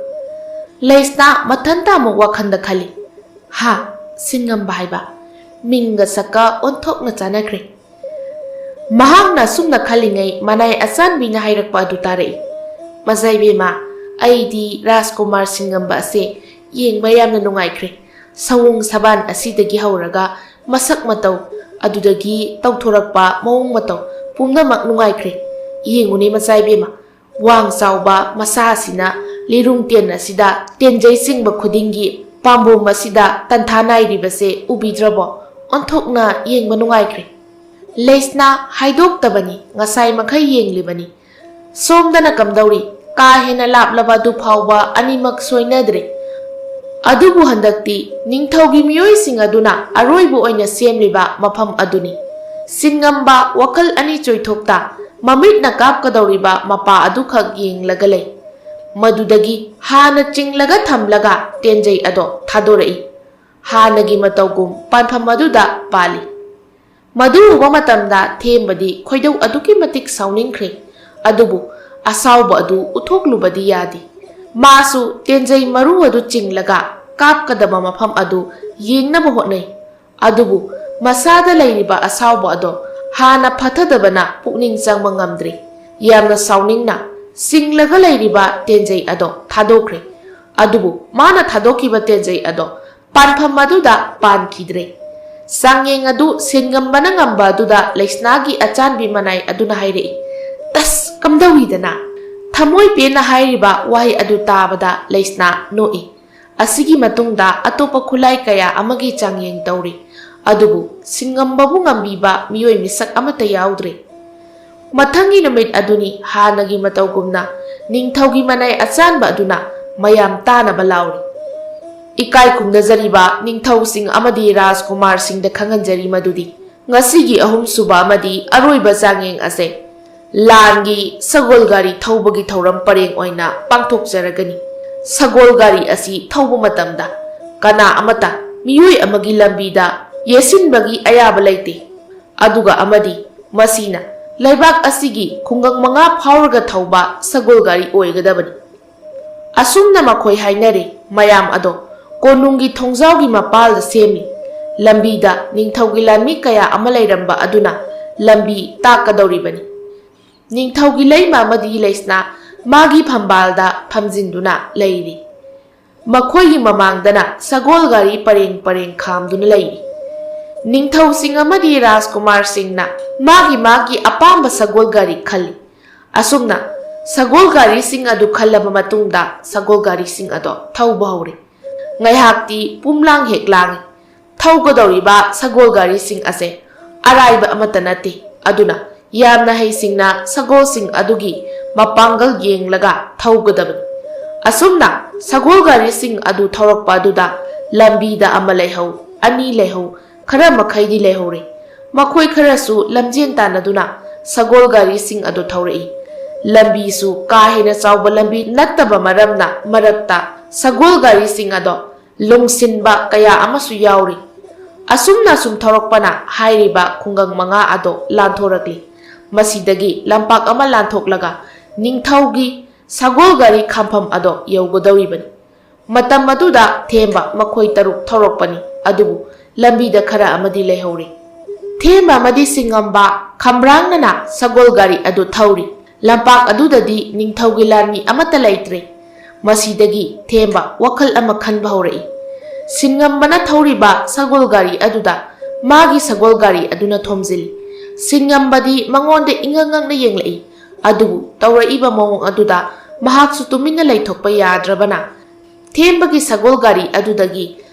ꯂꯩꯁꯅꯥ ꯃꯊꯟꯇ ꯑꯃꯨꯛ ꯋꯥꯈꯜꯗ ꯈꯜꯂꯤ, "ꯍꯥ, ꯁꯤꯟꯉꯝꯕ ꯍꯥꯏꯕ, ꯃꯤꯡꯒ ꯁꯛꯀ ꯑꯣꯟꯊꯣꯛꯅ ꯆꯥꯟꯅꯈ꯭ꯔꯦ꯫" ꯃꯍꯥꯛꯅ ꯑꯁꯨꯝꯅ ꯈꯜꯂꯤꯉꯩ ꯃꯅꯥꯏ ꯑꯆꯥꯟꯕꯤꯅ ꯍꯥꯏꯔꯛꯄ ꯑꯗꯨ ꯇꯥꯔꯛꯏ꯫ "ꯃꯆꯥꯏꯕꯦꯝꯃ, ꯑꯩꯗꯤ ꯔꯥꯖꯀꯨꯃꯥꯔ ꯁꯤꯡꯉꯝꯕ ꯑꯁꯦ ꯌꯦꯡꯕ ꯌꯥꯝꯅ ꯅꯨꯡꯉꯥꯏꯈ꯭ꯔꯦ꯫ ꯁꯑꯣꯡ ꯁꯥꯕꯥꯟ ꯑꯁꯤꯗꯒꯤ ꯍꯧꯔꯒ ꯃꯁꯛ ꯃꯇꯧ, ꯑꯗꯨꯗꯒꯤ ꯇꯧꯊꯣꯔꯛꯄ ꯃꯑꯣꯡ ꯃꯇꯧ ꯄꯨꯝꯅꯃꯛ ꯅꯨꯡꯉꯥꯏꯈ꯭ꯔꯦ꯫ ꯌꯦꯡꯉꯨꯅꯦ ꯃꯆꯥꯏꯕꯦꯝꯃ, ꯋꯥꯡ ꯆꯥꯎꯕ ꯃꯁꯥ ꯑꯁꯤꯅ ꯂꯤꯔꯨꯡ ꯇꯦꯟ ꯑꯁꯤꯗ ꯇꯦꯟꯖꯩ ꯆꯤꯡꯕ ꯈꯨꯗꯤꯡꯒꯤ ꯄꯥꯝꯕꯣꯝ ꯑꯁꯤꯗ ꯇꯟꯊꯥ ꯅꯥꯏꯔꯤꯕꯁꯦ ꯎꯕꯤꯗ꯭ꯔꯕꯣ? ꯑꯣꯟꯊꯣꯛꯅ ꯌꯦꯡꯕ ꯅꯨꯡꯉꯥꯏꯈ꯭ꯔꯦ꯫" ꯂꯩꯁꯅꯥ ꯍꯥꯏꯗꯣꯛꯇꯕꯅꯤ, ꯉꯁꯥꯏ ꯃꯈꯩ ꯌꯦꯡꯂꯤꯕꯅꯤ꯫ ꯁꯣꯝꯗꯅ ꯀꯝꯗꯧꯔꯤ? ꯀꯥ ꯍꯦꯟꯅ ꯂꯥꯞꯂꯕ ꯑꯗꯨ ꯐꯥꯎꯕ ꯑꯅꯤꯃꯛ ꯁꯣꯏꯅꯗ꯭ꯔꯦ꯫ ꯑꯗꯨꯕꯨ ꯍꯟꯗꯛꯇꯤ ꯅꯤꯡꯊꯧꯒꯤ ꯃꯤꯑꯣꯏꯁꯤꯡ ꯑꯗꯨꯅ ꯑꯔꯣꯏꯕ ꯑꯣꯏꯅ ꯁꯦꯝꯂꯤꯕ ꯃꯐꯝ ꯑꯗꯨꯅꯤ꯫ ꯁꯤꯡꯉꯝꯕ ꯋꯥꯈꯜ ꯑꯅꯤ ꯆꯣꯏꯊꯣꯛꯇ ꯃꯃꯤꯠꯅ ꯀꯥꯞꯀꯗꯧꯔꯤꯕ ꯃꯄꯥ ꯑꯗꯨꯈꯛ ꯌꯦꯡꯂꯒ ꯂꯩ꯫ ꯃꯗꯨꯗꯒꯤ ꯍꯥꯟꯅ ꯆꯤꯡꯂꯒ ꯊꯝꯂꯒ ꯇꯦꯟꯖꯩ ꯑꯗꯣ ꯊꯥꯗꯣꯔꯛꯏ꯫ ꯍꯥꯟꯅꯒꯤ ꯃꯇꯧꯒꯨꯝ ꯄꯥꯟꯐꯝ ꯑꯗꯨꯗ ꯄꯥꯜꯂꯤ꯫ ꯃꯗꯨ ꯎꯕ ꯃꯇꯝꯗ ꯊꯦꯝꯕꯗꯤ ꯈꯣꯏꯗꯧ ꯑꯗꯨꯛꯀꯤ ꯃꯇꯤꯛ ꯁꯥꯎꯅꯤꯡꯈ꯭ꯔꯦ꯫ ꯑꯗꯨꯕꯨ ꯑꯁꯥꯎꯕ ꯑꯗꯨ ꯎꯠꯊꯣꯛꯂꯨꯕꯗꯤ ꯌꯥꯗꯦ꯫ ꯃꯥꯁꯨ ꯇꯦꯟꯖꯩ ꯃꯔꯨ ꯑꯗꯨ ꯆꯤꯡꯂꯒ ꯀꯥꯞꯀꯗꯕ ꯃꯐꯝ ꯑꯗꯨ ꯌꯦꯡꯅꯕ ꯍꯣꯠꯅꯩ꯫ ꯑꯗꯨꯕꯨ ꯃꯁꯥꯗ ꯂꯩꯔꯤꯕ ꯑꯁꯥꯎꯕ ꯑꯗꯣ ꯍꯥꯟꯅ ꯐꯊꯗꯕꯅ ꯄꯨꯛꯅꯤꯡ ꯆꯪꯕ ꯉꯝꯗ꯭ꯔꯦ꯫ ꯌꯥꯝꯅ ꯁꯥꯎꯅꯤꯡꯅ ꯆꯤꯡꯂꯒ ꯂꯩꯔꯤꯕ ꯇꯦꯟꯖꯩ ꯑꯗꯣ ꯊꯥꯗꯣꯛꯈ꯭ꯔꯦ꯫ ꯑꯗꯨꯕꯨ ꯃꯥꯅ ꯊꯥꯗꯣꯛꯈꯤꯕ ꯇꯦꯟꯖꯩ ꯑꯗꯣ ꯄꯥꯟꯐꯝ ꯑꯗꯨꯗ ꯄꯥꯟꯈꯤꯗ꯭ꯔꯦ꯫ ꯆꯥꯡꯌꯦꯡ ꯑꯗꯨ ꯁꯤꯟꯉꯝꯕꯅ ꯉꯝꯕ ꯑꯗꯨꯗ ꯂꯩꯁꯅꯥꯒꯤ ꯑꯆꯥꯟꯕꯤ ꯃꯅꯥꯏ ꯑꯗꯨꯅ ꯍꯥꯏꯔꯛꯏ, "ꯇꯁ! ꯀꯝꯗꯧꯏꯗꯅ?" ꯊꯃꯣꯏ ꯄꯦꯟꯅ ꯍꯥꯏꯔꯤꯕ ꯋꯥꯍꯩ ꯑꯗꯨ ꯇꯥꯕꯗ ꯂꯩꯁꯅꯥ ꯅꯣꯛꯏ꯫ ꯑꯁꯤꯒꯤ ꯃꯇꯨꯡꯗ ꯑꯇꯣꯞꯄ ꯈꯨꯠꯂꯥꯏ ꯀꯌꯥ ꯑꯃꯒꯤ ꯆꯥꯡꯌꯦꯡ ꯇꯧꯔꯤ꯫ ꯑꯗꯨꯕꯨ ꯁꯤꯡꯉꯝꯕꯕꯨ ꯉꯝꯕꯤꯕ ꯃꯤꯑꯣꯏ ꯃꯤꯁꯛ ꯑꯃꯠꯇ ꯌꯥꯎꯗ꯭ꯔꯦ꯫ ꯃꯊꯪꯒꯤ ꯅꯨꯃꯤꯠ ꯑꯗꯨꯅꯤ ꯍꯥꯟꯅꯒꯤ ꯃꯇꯧꯒꯨꯝꯅ ꯅꯤꯡꯊꯧꯒꯤ ꯃꯅꯥꯏ ꯑꯆꯥꯟꯕ ꯑꯗꯨꯅ ꯃꯌꯥꯝ ꯇꯥꯅꯕ ꯂꯥꯎꯔꯤ꯫ ꯏꯀꯥꯏ ꯈꯨꯝꯅꯖꯔꯤꯕ ꯅꯤꯡꯊꯧꯁꯤꯡ ꯑꯃꯗꯤ ꯔꯥꯖꯀꯨꯃꯥꯔꯁꯤꯡꯗ ꯈꯪꯍꯟꯖꯔꯤ ꯃꯗꯨꯗꯤ ꯉꯁꯤꯒꯤ ꯑꯍꯨꯝꯁꯨꯕ ꯑꯃꯗꯤ ꯑꯔꯣꯏꯕ ꯆꯥꯡꯌꯦꯡ ꯑꯁꯦ ꯂꯥꯟꯒꯤ ꯁꯒꯣꯜ ꯒꯥꯔꯤ ꯊꯧꯕꯒꯤ ꯊꯧꯔꯝ ꯄꯔꯦꯡ ꯑꯣꯏꯅ ꯄꯥꯡꯊꯣꯛꯆꯔꯒꯅꯤ꯫ ꯁꯒꯣꯜ ꯒꯥꯔꯤ ꯑꯁꯤ ꯊꯧꯕ ꯃꯇꯝꯗ ꯀꯅꯥ ꯑꯃꯠꯇ, ꯃꯤꯑꯣꯏ ꯑꯃꯒꯤ ꯂꯝꯕꯤꯗ ꯌꯦꯠꯁꯤꯟꯕꯒꯤ ꯑꯌꯥꯕ ꯂꯩꯇꯦ꯫ ꯑꯗꯨꯒ ꯑꯃꯗꯤ ꯃꯁꯤꯅ ꯂꯩꯕꯥꯛ ꯑꯁꯤꯒꯤ ꯈꯨꯡꯒꯪ ꯃꯉꯥ ꯐꯥꯎꯔꯒ ꯊꯧꯕ ꯁꯒꯣꯜ ꯒꯥꯔꯤ ꯑꯣꯏꯒꯗꯕꯅꯤ꯫ ꯑꯁꯨꯝꯅ ꯃꯈꯣꯏ ꯍꯥꯏꯅꯔꯦ꯫ ꯃꯌꯥꯝ ꯑꯗꯣ ꯀꯣꯅꯨꯡꯒꯤ ꯊꯣꯡꯖꯥꯎꯒꯤ ꯃꯄꯥꯜꯗ ꯁꯦꯝꯃꯤ꯫ ꯂꯝꯕꯤꯗ ꯅꯤꯡꯊꯧꯒꯤ ꯂꯥꯟꯃꯤ ꯀꯌꯥ ꯑꯃ ꯂꯩꯔꯝꯕ ꯑꯗꯨꯅ ꯂꯝꯕꯤ ꯇꯥꯛꯀꯗꯧꯔꯤꯕꯅꯤ꯫ ꯅꯤꯡꯊꯧꯒꯤ ꯂꯩꯃ ꯑꯃꯗꯤ ꯂꯩꯁꯅꯥ ꯃꯥꯒꯤ ꯐꯝꯕꯥꯜꯗ ꯐꯝꯖꯤꯟꯗꯨꯅ ꯂꯩꯔꯤ꯫ ꯃꯈꯣꯏꯒꯤ ꯃꯃꯥꯡꯗꯅ ꯁꯒꯣꯜ ꯒꯥꯔꯤ ꯄꯔꯦꯡ ꯄꯔꯦꯡ ꯈꯥꯝꯗꯨꯅ ꯂꯩꯔꯤ꯫ ꯅꯤꯡꯊꯧꯁꯤꯡ ꯑꯃꯗꯤ ꯔꯥꯖꯀꯨꯃꯥꯔꯁꯤꯡꯅ ꯃꯥꯒꯤ ꯃꯥꯒꯤ ꯑꯄꯥꯝꯕ ꯁꯒꯣꯜ ꯒꯥꯔꯤ ꯈꯜꯂꯤ꯫ ꯑꯁꯨꯝꯅ ꯁꯒꯣꯜ ꯒꯥꯔꯤꯁꯤꯡ ꯑꯗꯨ ꯈꯜꯂꯕ ꯃꯇꯨꯡꯗ ꯁꯒꯣꯜ ꯒꯥꯔꯤꯁꯤꯡ ꯑꯗꯣ ꯊꯧꯕ ꯍꯧꯔꯦ꯫ ꯉꯥꯏꯍꯥꯛꯇꯤ ꯄꯨꯝꯂꯥꯡ ꯍꯦꯛ ꯂꯥꯡꯏ꯫ ꯊꯧꯒꯗꯧꯔꯤꯕ ꯁꯒꯣꯜ ꯒꯥꯔꯤꯁꯤꯡ ꯑꯁꯦ ꯑꯔꯥꯏꯕ ꯑꯃꯠꯇ ꯅꯠꯇꯦ꯫ ꯑꯗꯨꯅ ꯌꯥꯝꯅ ꯍꯩꯁꯤꯡꯅ ꯁꯒꯣꯜꯁꯤꯡ ꯑꯗꯨꯒꯤ ꯃꯄꯥꯡꯒꯜ ꯌꯦꯡꯂꯒ ꯊꯧꯒꯗꯕꯅꯤ꯫ ꯑꯁꯨꯝꯅ ꯁꯒꯣꯜ ꯒꯥꯔꯤꯁꯤꯡ ꯑꯗꯨ ꯊꯧꯔꯛꯄ ꯑꯗꯨꯗ ꯂꯝꯕꯤꯗ ꯑꯃ ꯂꯩꯍꯧ, ꯑꯅꯤ ꯂꯩꯍꯧ, ꯈꯔ ꯃꯈꯩꯗꯤ ꯂꯩꯍꯧꯔꯦ꯫ ꯃꯈꯣꯏ ꯈꯔꯁꯨ ꯂꯝꯖꯦꯟ ꯇꯥꯟꯅꯗꯨꯅ ꯁꯒꯣꯜ ꯒꯥꯔꯤꯁꯤꯡ ꯑꯗꯨ ꯊꯧꯔꯛꯏ꯫ ꯂꯝꯕꯤꯁꯨ ꯀꯥ ꯍꯦꯟꯅ ꯆꯥꯎꯕ ꯂꯝꯕꯤ ꯅꯠꯇꯕ ꯃꯔꯝꯅ ꯃꯔꯛꯇ ꯁꯒꯣꯜ ꯒꯥꯔꯤꯁꯤꯡ ꯑꯗꯣ ꯂꯣꯡꯁꯤꯟꯕ ꯀꯌꯥ ꯑꯃꯁꯨ ꯌꯥꯎꯔꯤ꯫ ꯑꯁꯨꯝꯅ ꯁꯨꯝ ꯊꯧꯔꯛꯄꯅ ꯍꯥꯏꯔꯤꯕ ꯈꯨꯡꯒꯪ ꯃꯉꯥ ꯑꯗꯣ ꯂꯥꯟꯊꯣꯔꯛꯂꯤ꯫ ꯃꯁꯤꯗꯒꯤ ꯂꯝꯄꯥꯛ ꯑꯃ ꯂꯥꯟꯊꯣꯛꯂꯒ ꯅꯤꯡꯊꯧꯒꯤ ꯁꯒꯣꯜ ꯒꯥꯔꯤ ꯈꯥꯝꯐꯝ ꯑꯗꯣ ꯌꯧꯒꯗꯧꯔꯤꯕꯅꯤ꯫ ꯃꯇꯝ ꯑꯗꯨꯗ ꯊꯦꯝꯕ ꯃꯈꯣꯏ ꯇꯔꯨꯛ ꯊꯧꯔꯛꯄꯅꯤ, ꯑꯗꯨꯕꯨ ꯂꯝꯕꯤꯗ ꯈꯔ ꯑꯃꯗꯤ ꯂꯩꯍꯧꯔꯤ꯫ ꯊꯦꯝꯕ ꯑꯃꯗꯤ ꯁꯤꯡꯉꯝꯕ ꯈꯝꯕ꯭ꯔꯥꯡꯅꯅ ꯁꯒꯣꯜ ꯒꯥꯔꯤ ꯑꯗꯨ ꯊꯧꯔꯤ꯫ ꯂꯝꯄꯥꯛ ꯑꯗꯨꯗꯗꯤ ꯅꯤꯡꯊꯧꯒꯤ ꯂꯥꯟꯃꯤ ꯑꯃꯠꯇ ꯂꯩꯇ꯭ꯔꯦ꯫ ꯃꯁꯤꯗꯒꯤ ꯊꯦꯝꯕ ꯋꯥꯈꯜ ꯑꯃ ꯈꯟꯕ ꯍꯧꯔꯛꯏ꯫ ꯁꯤꯡꯉꯝꯕꯅ ꯊꯧꯔꯤꯕ ꯁꯒꯣꯜ ꯒꯥꯔꯤ ꯑꯗꯨꯗ ꯃꯥꯒꯤ ꯁꯒꯣꯜ ꯒꯥꯔꯤ ꯑꯗꯨꯅ ꯊꯣꯝꯖꯤꯜꯂꯤ꯫ ꯁꯤꯡꯉꯝꯕꯗꯤ ꯃꯉꯣꯟꯗ ꯏꯉꯛ ꯉꯛꯅ ꯌꯦꯡꯂꯛꯏ꯫ ꯑꯗꯨꯕꯨ ꯇꯧꯔꯛꯏꯕ ꯃꯑꯣꯡ ꯑꯗꯨꯗ ꯃꯍꯥꯛꯁꯨ ꯇꯨꯃꯤꯟꯅ ꯂꯩꯊꯣꯛꯄ ꯌꯥꯗ꯭ꯔꯕꯅ ꯊꯦꯝꯕꯒꯤ ꯁꯒꯣꯜ ꯒꯥꯔꯤ ꯑꯗꯨꯗꯒꯤ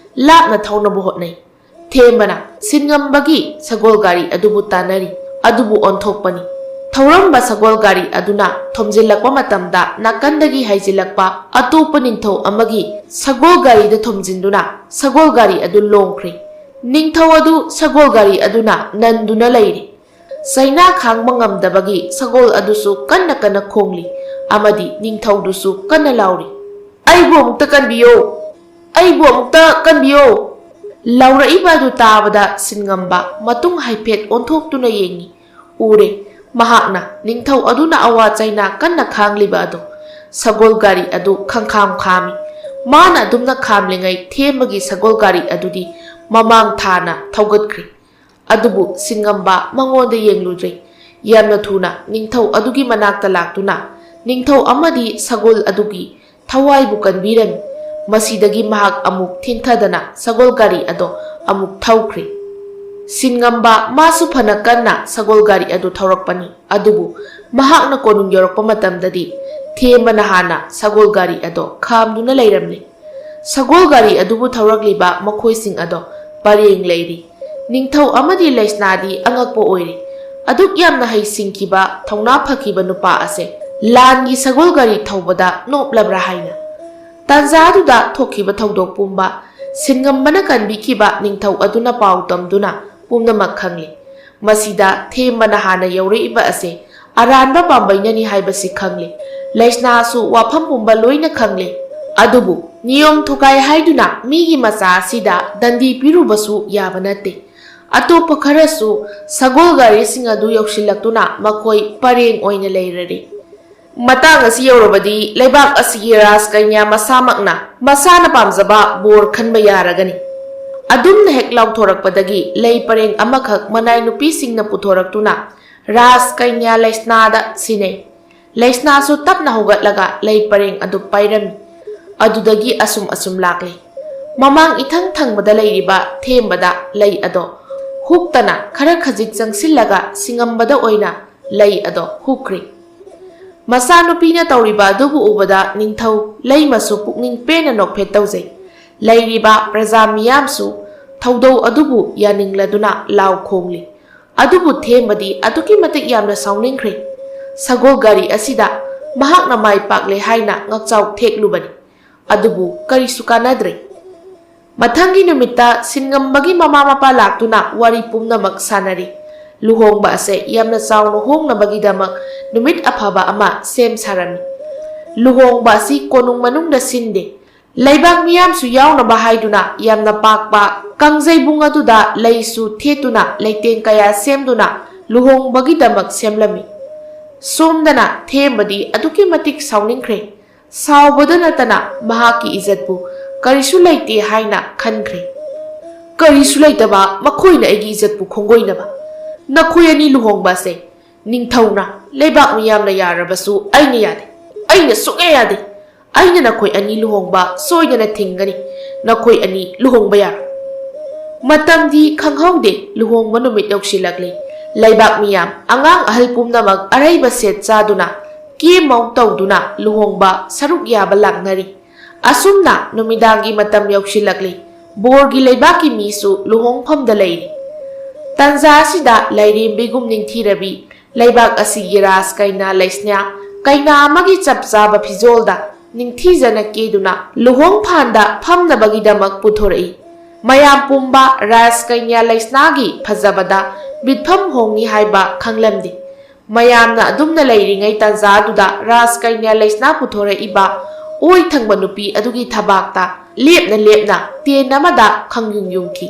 ꯂꯥꯞꯅ ꯊꯧꯅꯕ ꯍꯣꯠꯅꯩ꯫ ꯊꯦꯝꯕꯅ ꯁꯤꯟꯉꯝꯕꯒꯤ ꯁꯒꯣꯜ ꯒꯥꯔꯤ ꯑꯗꯨꯕꯨ ꯇꯥꯟꯅꯔꯤ, ꯑꯗꯨꯕꯨ ꯑꯣꯟꯊꯣꯛꯄꯅꯤ꯫ ꯊꯧꯔꯝꯕ ꯁꯒꯣꯜ ꯒꯥꯔꯤ ꯑꯗꯨꯅ ꯊꯣꯝꯖꯤꯜꯂꯛꯄ ꯃꯇꯝꯗ ꯅꯥꯀꯟꯗꯒꯤ ꯍꯥꯏꯖꯤꯜꯂꯛꯄ ꯑꯇꯣꯞꯄ ꯅꯤꯡꯊꯧ ꯑꯃꯒꯤ ꯁꯒꯣꯜ ꯒꯥꯔꯤꯗ ꯊꯣꯝꯖꯤꯟꯗꯨꯅ ꯁꯒꯣꯜ ꯒꯥꯔꯤ ꯑꯗꯨ ꯂꯣꯡꯈ꯭ꯔꯦ꯫ ꯅꯤꯡꯊꯧ ꯑꯗꯨ ꯁꯒꯣꯜ ꯒꯥꯔꯤ ꯑꯗꯨꯅ ꯅꯟꯗꯨꯅ ꯂꯩꯔꯤ꯫ ꯆꯩꯅꯥ ꯈꯥꯡꯕ ꯉꯝꯗꯕꯒꯤ ꯁꯒꯣꯜ ꯑꯗꯨꯁꯨ ꯀꯟꯅ ꯀꯟꯅ ꯈꯣꯡꯂꯤ ꯑꯃꯗꯤ ꯅꯤꯡꯊꯧꯗꯨꯁꯨ ꯀꯟꯅ ꯂꯥꯎꯔꯤ, "ꯑꯩꯕꯨ ꯑꯃꯨꯛꯇ ꯀꯟꯕꯤꯌꯨ! ꯑꯩꯕꯨ ꯑꯃꯨꯛꯇ ꯀꯟꯕꯤꯌꯨ!" ꯂꯥꯎꯔꯛꯏꯕ ꯑꯗꯨ ꯇꯥꯕꯗ ꯁꯤꯟꯉꯝꯕ ꯃꯇꯨꯡ ꯍꯥꯏꯐꯦꯠ ꯑꯣꯟꯊꯣꯛꯇꯨꯅ ꯌꯦꯡꯉꯤ꯫ ꯎꯔꯦ, ꯃꯍꯥꯛꯅ ꯅꯤꯡꯊꯧ ꯑꯗꯨꯅ ꯑꯋꯥ ꯆꯩꯅꯥ ꯀꯟꯅ ꯈꯥꯡꯂꯤꯕ ꯑꯗꯨ꯫ ꯁꯒꯣꯜ ꯒꯥꯔꯤ ꯑꯗꯨ ꯈꯪꯈꯥꯝ ꯈꯥꯝꯃꯤ꯫ ꯃꯥꯅ ꯑꯗꯨꯝꯅ ꯈꯥꯝꯂꯤꯉꯩ ꯊꯦꯝꯕꯒꯤ ꯁꯒꯣꯜ ꯒꯥꯔꯤ ꯑꯗꯨꯗꯤ ꯃꯃꯥꯡ ꯊꯥꯅ ꯊꯧꯒꯠꯈ꯭ꯔꯦ꯫ ꯑꯗꯨꯕꯨ ꯁꯤꯟꯉꯝꯕ ꯃꯉꯣꯟꯗ ꯌꯦꯡꯂꯨꯗ꯭ꯔꯦ꯫ ꯌꯥꯝꯅ ꯊꯨꯅ ꯅꯤꯡꯊꯧ ꯑꯗꯨꯒꯤ ꯃꯅꯥꯛꯇ ꯂꯥꯛꯇꯨꯅ ꯅꯤꯡꯊꯧ ꯑꯃꯗꯤ ꯁꯒꯣꯜ ꯑꯗꯨꯒꯤ ꯊꯋꯥꯏꯕꯨ ꯀꯟꯕꯤꯔꯝꯃꯤ꯫ ꯃꯁꯤꯗꯒꯤ ꯃꯍꯥꯛ ꯑꯃꯨꯛ ꯊꯦꯡꯊꯗꯅ ꯁꯒꯣꯜ ꯒꯥꯔꯤ ꯑꯗꯣ ꯑꯃꯨꯛ ꯊꯧꯈ꯭ꯔꯦ꯫ ꯁꯤꯟꯉꯝꯕ ꯃꯥꯁꯨ ꯐꯅ ꯀꯟꯅ ꯁꯒꯣꯜ ꯒꯥꯔꯤ ꯑꯗꯨ ꯊꯧꯔꯛꯄꯅꯤ, ꯑꯗꯨꯕꯨ ꯃꯍꯥꯛꯅ ꯀꯣꯅꯨꯡ ꯌꯧꯔꯛꯄ ꯃꯇꯝꯗꯗꯤ ꯊꯦꯝꯕꯅ ꯍꯥꯟꯅ ꯁꯒꯣꯜ ꯒꯥꯔꯤ ꯑꯗꯣ ꯈꯥꯝꯗꯨꯅ ꯂꯩꯔꯝꯂꯦ꯫ ꯁꯒꯣꯜ ꯒꯥꯔꯤ ꯑꯗꯨꯕꯨ ꯊꯧꯔꯛꯂꯤꯕ ꯃꯈꯣꯏꯁꯤꯡ ꯑꯗꯣ ꯄꯔꯦꯡ ꯂꯩꯔꯤ꯫ ꯅꯤꯡꯊꯧ ꯑꯃꯗꯤ ꯂꯩꯁꯅꯥꯗꯤ ꯑꯉꯛꯄ ꯑꯣꯏꯔꯤ꯫ ꯑꯗꯨꯛ ꯌꯥꯝꯅ ꯍꯩꯁꯤꯡꯈꯤꯕ, ꯊꯧꯅꯥ ꯐꯈꯤꯕ ꯅꯨꯄꯥ ꯑꯁꯦ ꯂꯥꯟꯒꯤ ꯁꯒꯣꯜ ꯒꯥꯔꯤ ꯊꯧꯕꯗ ꯅꯣꯞꯂꯕ꯭ꯔꯥ ꯍꯥꯏꯅ꯫ ꯇꯥꯟꯖꯥ ꯑꯗꯨꯗ ꯊꯣꯛꯈꯤꯕ ꯊꯧꯗꯣꯛ ꯄꯨꯝꯕ ꯁꯤꯟꯉꯝꯕꯅ ꯀꯟꯕꯤꯈꯤꯕ ꯅꯤꯡꯊꯧ ꯑꯗꯨꯅ ꯄꯥꯎ ꯇꯝꯗꯨꯅ ꯄꯨꯝꯅꯃꯛ ꯈꯪꯂꯤ꯫ ꯃꯁꯤꯗ ꯊꯦꯝꯕꯅ ꯍꯥꯟꯅ ꯌꯧꯔꯛꯏꯕ ꯑꯁꯦ ꯑꯔꯥꯟꯕ ꯄꯥꯝꯕꯩꯅꯅꯤ ꯍꯥꯏꯕꯁꯤ ꯈꯪꯂꯤ꯫ ꯂꯩꯁꯅꯥꯁꯨ ꯋꯥꯐꯝ ꯄꯨꯝꯕ ꯂꯣꯏꯅ ꯈꯪꯂꯤ꯫ ꯑꯗꯨꯕꯨ ꯅꯤꯌꯣꯝ ꯊꯨꯒꯥꯏ ꯍꯥꯏꯗꯨꯅ ꯃꯤꯒꯤ ꯃꯆꯥ ꯑꯁꯤꯗ ꯗꯟꯗꯤ ꯄꯤꯔꯨꯕꯁꯨ ꯌꯥꯕ ꯅꯠꯇꯦ꯫ ꯑꯇꯣꯞꯄ ꯈꯔꯁꯨ ꯁꯒꯣꯜ ꯒꯥꯔꯤꯁꯤꯡ ꯑꯗꯨ ꯌꯧꯁꯤꯜꯂꯛꯇꯨꯅ ꯃꯈꯣꯏ ꯄꯔꯦꯡ ꯑꯣꯏꯅ ꯂꯩꯔꯔꯤ꯫ ꯃꯇꯥꯡ ꯑꯁꯤ ꯌꯧꯔꯕꯗꯤ ꯂꯩꯕꯥꯛ ꯑꯁꯤꯒꯤ ꯔꯥꯖꯀꯩꯅ꯭ꯌꯥ ꯃꯁꯥꯃꯛꯅ ꯃꯁꯥꯅ ꯄꯥꯝꯖꯕ ꯕꯣꯔ ꯈꯟꯕ ꯌꯥꯔꯒꯅꯤ꯫ ꯑꯗꯨꯝꯅ ꯍꯦꯛ ꯂꯥꯎꯊꯣꯔꯛꯄꯗꯒꯤ ꯂꯩ ꯄꯔꯦꯡ ꯑꯃꯈꯛ ꯃꯅꯥꯏ ꯅꯨꯄꯤꯁꯤꯡꯅ ꯄꯨꯊꯣꯔꯛꯇꯨꯅ ꯔꯥꯖꯀꯩꯅ꯭ꯌꯥ ꯂꯩꯁꯅꯥꯗ ꯁꯤꯟꯅꯩ꯫ ꯂꯩꯁꯅꯥꯁꯨ ꯇꯞꯅ ꯍꯧꯒꯠꯂꯒ ꯂꯩ ꯄꯔꯦꯡ ꯑꯗꯨ ꯄꯥꯏꯔꯝꯃꯤ꯫ ꯑꯗꯨꯗꯒꯤ ꯑꯁꯨꯝ ꯑꯁꯨꯝ ꯂꯥꯛꯂꯤ꯫ ꯃꯃꯥꯡ ꯏꯊꯪ ꯊꯪꯕꯗ ꯂꯩꯔꯤꯕ ꯊꯦꯝꯕꯗ ꯂꯩ ꯑꯗꯣ ꯍꯨꯛꯇꯅ ꯈꯔ ꯈꯖꯤꯛ ꯆꯪꯁꯤꯜꯂꯒ ꯁꯤꯡꯉꯝꯕꯗ ꯑꯣꯏꯅ ꯂꯩ ꯑꯗꯣ ꯍꯨꯛꯈ꯭ꯔꯤ꯫ ꯃꯆꯥꯅꯨꯄꯤꯅ ꯇꯧꯔꯤꯕ ꯑꯗꯨꯕꯨ ꯎꯕꯗ ꯅꯤꯡꯊꯧ ꯂꯩꯃꯁꯨ ꯄꯨꯛꯅꯤꯡ ꯄꯦꯟꯅ ꯅꯣꯛꯐꯦꯠ ꯇꯧꯖꯩ꯫ ꯂꯩꯔꯤꯕ ꯄ꯭ꯔꯖꯥ ꯃꯤꯌꯥꯝꯁꯨ ꯊꯧꯗꯧ ꯑꯗꯨꯕꯨ ꯌꯥꯅꯤꯡꯂꯗꯨꯅ ꯂꯥꯎ ꯈꯣꯡꯂꯤ꯫ ꯑꯗꯨꯕꯨ ꯊꯦꯝꯕꯗꯤ ꯑꯗꯨꯛꯀꯤ ꯃꯇꯤꯛ ꯌꯥꯝꯅ ꯁꯥꯎꯅꯤꯡꯈ꯭ꯔꯦ꯫ ꯁꯒꯣꯜ ꯒꯥꯔꯤ ꯑꯁꯤꯗ ꯃꯍꯥꯛꯅ ꯃꯥꯏ ꯄꯥꯛꯂꯦ ꯍꯥꯏꯅ ꯉꯛꯆꯥꯎ ꯊꯦꯛꯂꯨꯕꯅꯤ꯫ ꯑꯗꯨꯕꯨ ꯀꯔꯤꯁꯨ ꯀꯥꯟꯅꯗ꯭ꯔꯦ꯫ ꯃꯊꯪꯒꯤ ꯅꯨꯃꯤꯠꯇ ꯁꯤꯟꯉꯝꯕꯒꯤ ꯃꯃꯥ ꯃꯄꯥ ꯂꯥꯛꯇꯨꯅ ꯋꯥꯔꯤ ꯄꯨꯝꯅꯃꯛ ꯁꯥꯟꯅꯔꯤ꯫ ꯂꯨꯍꯣꯡꯕ ꯑꯁꯦ ꯌꯥꯝꯅ ꯆꯥꯎꯅ ꯍꯣꯡꯅꯕꯒꯤꯗꯃꯛ ꯅꯨꯃꯤꯠ ꯑꯐꯕ ꯑꯃ ꯁꯦꯝ ꯁꯥꯔꯝꯃꯤ꯫ ꯂꯨꯍꯣꯡꯕ ꯑꯁꯤ ꯀꯣꯅꯨꯡ ꯃꯅꯨꯡꯗ ꯁꯤꯟꯗꯦ꯫ ꯂꯩꯕꯥꯛ ꯃꯤꯌꯥꯝꯁꯨ ꯌꯥꯎꯅꯕ ꯍꯥꯏꯗꯨꯅ ꯌꯥꯝꯅ ꯄꯥꯛꯄ ꯀꯥꯡꯖꯩꯕꯨꯡ ꯑꯗꯨꯗ ꯂꯩꯁꯨ ꯊꯦꯠꯇꯨꯅ ꯂꯩꯇꯦꯡ ꯀꯌꯥ ꯁꯦꯝꯗꯨꯅ ꯂꯨꯍꯣꯡꯕꯒꯤꯗꯃꯛ ꯁꯦꯝꯂꯝꯃꯤ꯫ ꯁꯣꯝꯗꯅ ꯊꯦꯝꯕꯗꯤ ꯑꯗꯨꯛꯀꯤ ꯃꯇꯤꯛ ꯁꯥꯎꯅꯤꯡꯈ꯭ꯔꯦ꯫ ꯁꯥꯎꯕꯗ ꯅꯠꯇꯅ ꯃꯍꯥꯛꯀꯤ ꯏꯖꯠꯄꯨ ꯀꯔꯤꯁꯨ ꯂꯩꯇꯦ ꯍꯥꯏꯅ ꯈꯟꯈ꯭ꯔꯦ꯫ ꯀꯔꯤꯁꯨ ꯂꯩꯇꯕ ꯃꯈꯣꯏꯅ ꯑꯩꯒꯤ ꯏꯖꯠꯄꯨ ꯈꯣꯡꯒꯣꯏꯅꯕ꯫ ꯅꯈꯣꯏ ꯑꯅꯤ ꯂꯨꯍꯣꯡꯕ ꯑꯁꯦ ꯅꯤꯡꯊꯧꯅ, ꯂꯩꯕꯥꯛ ꯃꯤꯌꯥꯝꯅ ꯌꯥꯔꯕꯁꯨ ꯑꯩꯅ ꯌꯥꯗꯦ꯫ ꯑꯩꯅ ꯁꯨꯛꯌꯥ ꯌꯥꯗꯦ꯫ ꯑꯩꯅ ꯅꯈꯣꯏ ꯑꯅꯤ ꯂꯨꯍꯣꯡꯕ ꯁꯣꯏꯗꯅ ꯊꯤꯡꯒꯅꯤ꯫ ꯅꯈꯣꯏ ꯑꯅꯤ ꯂꯨꯍꯣꯡꯕ ꯌꯥꯔꯣꯏ꯫ ꯃꯇꯝꯗꯤ ꯈꯪꯍꯧꯗꯦ, ꯂꯨꯍꯣꯡꯕ ꯅꯨꯃꯤꯠ ꯌꯧꯁꯤꯜꯂꯛꯂꯦ꯫ ꯂꯩꯕꯥꯛ ꯃꯤꯌꯥꯝ, ꯑꯉꯥꯡ ꯑꯍꯜ ꯄꯨꯝꯅꯃꯛ ꯑꯔꯩꯕ ꯁꯦꯠ ꯆꯥꯗꯨꯅ, ꯀꯦ ꯃꯧ ꯇꯧꯗꯨꯅ ꯂꯨꯍꯣꯡꯕ ꯁꯔꯨꯛ ꯌꯥꯕ ꯂꯥꯛꯅꯔꯤ꯫ ꯑꯁꯨꯝꯅ ꯅꯨꯃꯤꯗꯥꯡꯒꯤ ꯃꯇꯝ ꯌꯧꯁꯤꯜꯂꯛꯂꯤ꯫ ꯕꯣꯔꯒꯤ ꯂꯩꯕꯥꯛꯀꯤ ꯃꯤꯁꯨ ꯂꯨꯍꯣꯡꯐꯝꯗ ꯂꯩꯔꯤ꯫ ꯇꯟꯖꯥ ꯑꯁꯤꯗ ꯂꯥꯏꯔꯦꯝꯕꯤꯒꯨꯝ ꯅꯤꯡꯊꯤꯔꯕꯤ, ꯂꯩꯕꯥꯛ ꯑꯁꯤꯒꯤ ꯔꯥꯖ ꯀꯩꯅꯥ ꯂꯩꯁꯅꯥ, ꯀꯩꯅꯥ ꯑꯃꯒꯤ ꯆꯞ ꯆꯥꯕ ꯐꯤꯖꯣꯜꯗ ꯅꯤꯡꯊꯤꯖꯅ ꯀꯦꯗꯨꯅ ꯂꯨꯍꯣꯡ ꯐꯥꯟꯗ ꯐꯝꯅꯕꯒꯤꯗꯃꯛ ꯄꯨꯊꯣꯔꯛꯏ꯫ ꯃꯌꯥꯝ ꯄꯨꯝꯕ ꯔꯥꯖ ꯀꯩꯅꯥ ꯂꯩꯁꯅꯥꯒꯤ ꯐꯖꯕꯗ ꯃꯤꯠꯐꯝ ꯍꯣꯡꯏ ꯍꯥꯏꯕ ꯈꯪꯂꯝꯗꯦ꯫ ꯃꯌꯥꯝꯅ ꯑꯗꯨꯝꯅ ꯂꯩꯔꯤꯉꯩ ꯇꯥꯟꯖꯥꯗꯨꯗ ꯔꯥꯖ ꯀꯩꯅꯥ ꯂꯩꯁꯅꯥ ꯄꯨꯊꯣꯔꯛꯏꯕ ꯑꯣꯏ ꯊꯪꯕ ꯅꯨꯄꯤ ꯑꯗꯨꯒꯤ ꯊꯕꯥꯛꯇ ꯂꯦꯞꯅ ꯂꯦꯞꯅ ꯇꯦꯟ ꯑꯃꯗ ꯈꯪꯌꯨꯡ ꯌꯨꯡꯈꯤ꯫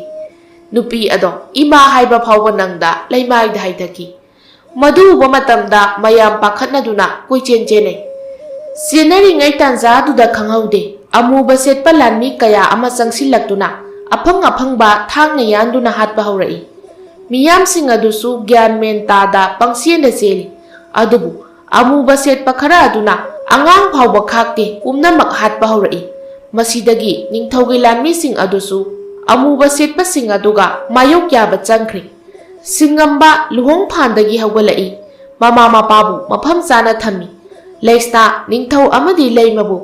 ꯅꯨꯄꯤ ꯑꯗꯣ ꯏꯃꯥ ꯍꯥꯏꯕ ꯐꯥꯎꯕ ꯅꯪꯗ ꯂꯩꯃꯥꯏꯗ ꯍꯥꯏꯊꯈꯤ꯫ ꯃꯗꯨ ꯎꯕ ꯃꯇꯝꯗ ꯃꯌꯥꯝ ꯄꯥꯈꯠꯅꯗꯨꯅ ꯀꯣꯏꯆꯦꯟ ꯆꯦꯟꯅꯩ꯫ ꯆꯦꯟꯅꯔꯤꯉꯩ ꯇꯥꯟꯖꯥꯗꯨꯗ ꯈꯪꯍꯧꯗꯦ, ꯑꯃꯨꯕ ꯁꯦꯠꯄ ꯂꯥꯟꯃꯤ ꯀꯌꯥ ꯑꯃ ꯆꯪꯁꯤꯜꯂꯛꯇꯨꯅ ꯑꯐꯪ ꯑꯐꯪꯕ ꯊꯥꯡꯅ ꯌꯥꯟꯗꯨꯅ ꯍꯥꯠꯄ ꯍꯧꯔꯛꯏ꯫ ꯃꯤꯌꯥꯝꯁꯤꯡ ꯑꯗꯨꯁꯨ ꯒ꯭ꯌꯥꯟ ꯃꯦꯟ ꯇꯥꯗ ꯄꯪꯆꯦꯟꯗ ꯆꯦꯜꯂꯤ꯫ ꯑꯗꯨꯕꯨ ꯑꯃꯨꯕ ꯁꯦꯠꯄ ꯈꯔ ꯑꯗꯨꯅ ꯑꯉꯥꯡ ꯐꯥꯎꯕ ꯈꯥꯛꯇꯦ, ꯄꯨꯝꯅꯃꯛ ꯍꯥꯠꯄ ꯍꯧꯔꯛꯏ꯫ ꯃꯁꯤꯗꯒꯤ ꯅꯤꯡꯊꯧꯒꯤ ꯂꯥꯟꯃꯤꯁꯤꯡ ꯑꯗꯨꯁꯨ ꯑꯃꯨꯕ ꯁꯦꯠꯄꯁꯤꯡ ꯑꯗꯨꯒ ꯃꯥꯌꯣꯛ ꯌꯥꯕ ꯆꯪꯈ꯭ꯔꯦ꯫ ꯁꯤꯡꯉꯝꯕ ꯂꯨꯍꯣꯡ ꯐꯥꯟꯗꯒꯤ ꯍꯧꯒꯠꯂꯛꯏ꯫ ꯃꯃꯥ ꯃꯄꯥꯕꯨ ꯃꯐꯝ ꯆꯥꯅ ꯊꯝꯃꯤ꯫ ꯂꯩꯁꯅꯥ, ꯅꯤꯡꯊꯧ ꯑꯃꯗꯤ ꯂꯩꯃꯕꯨ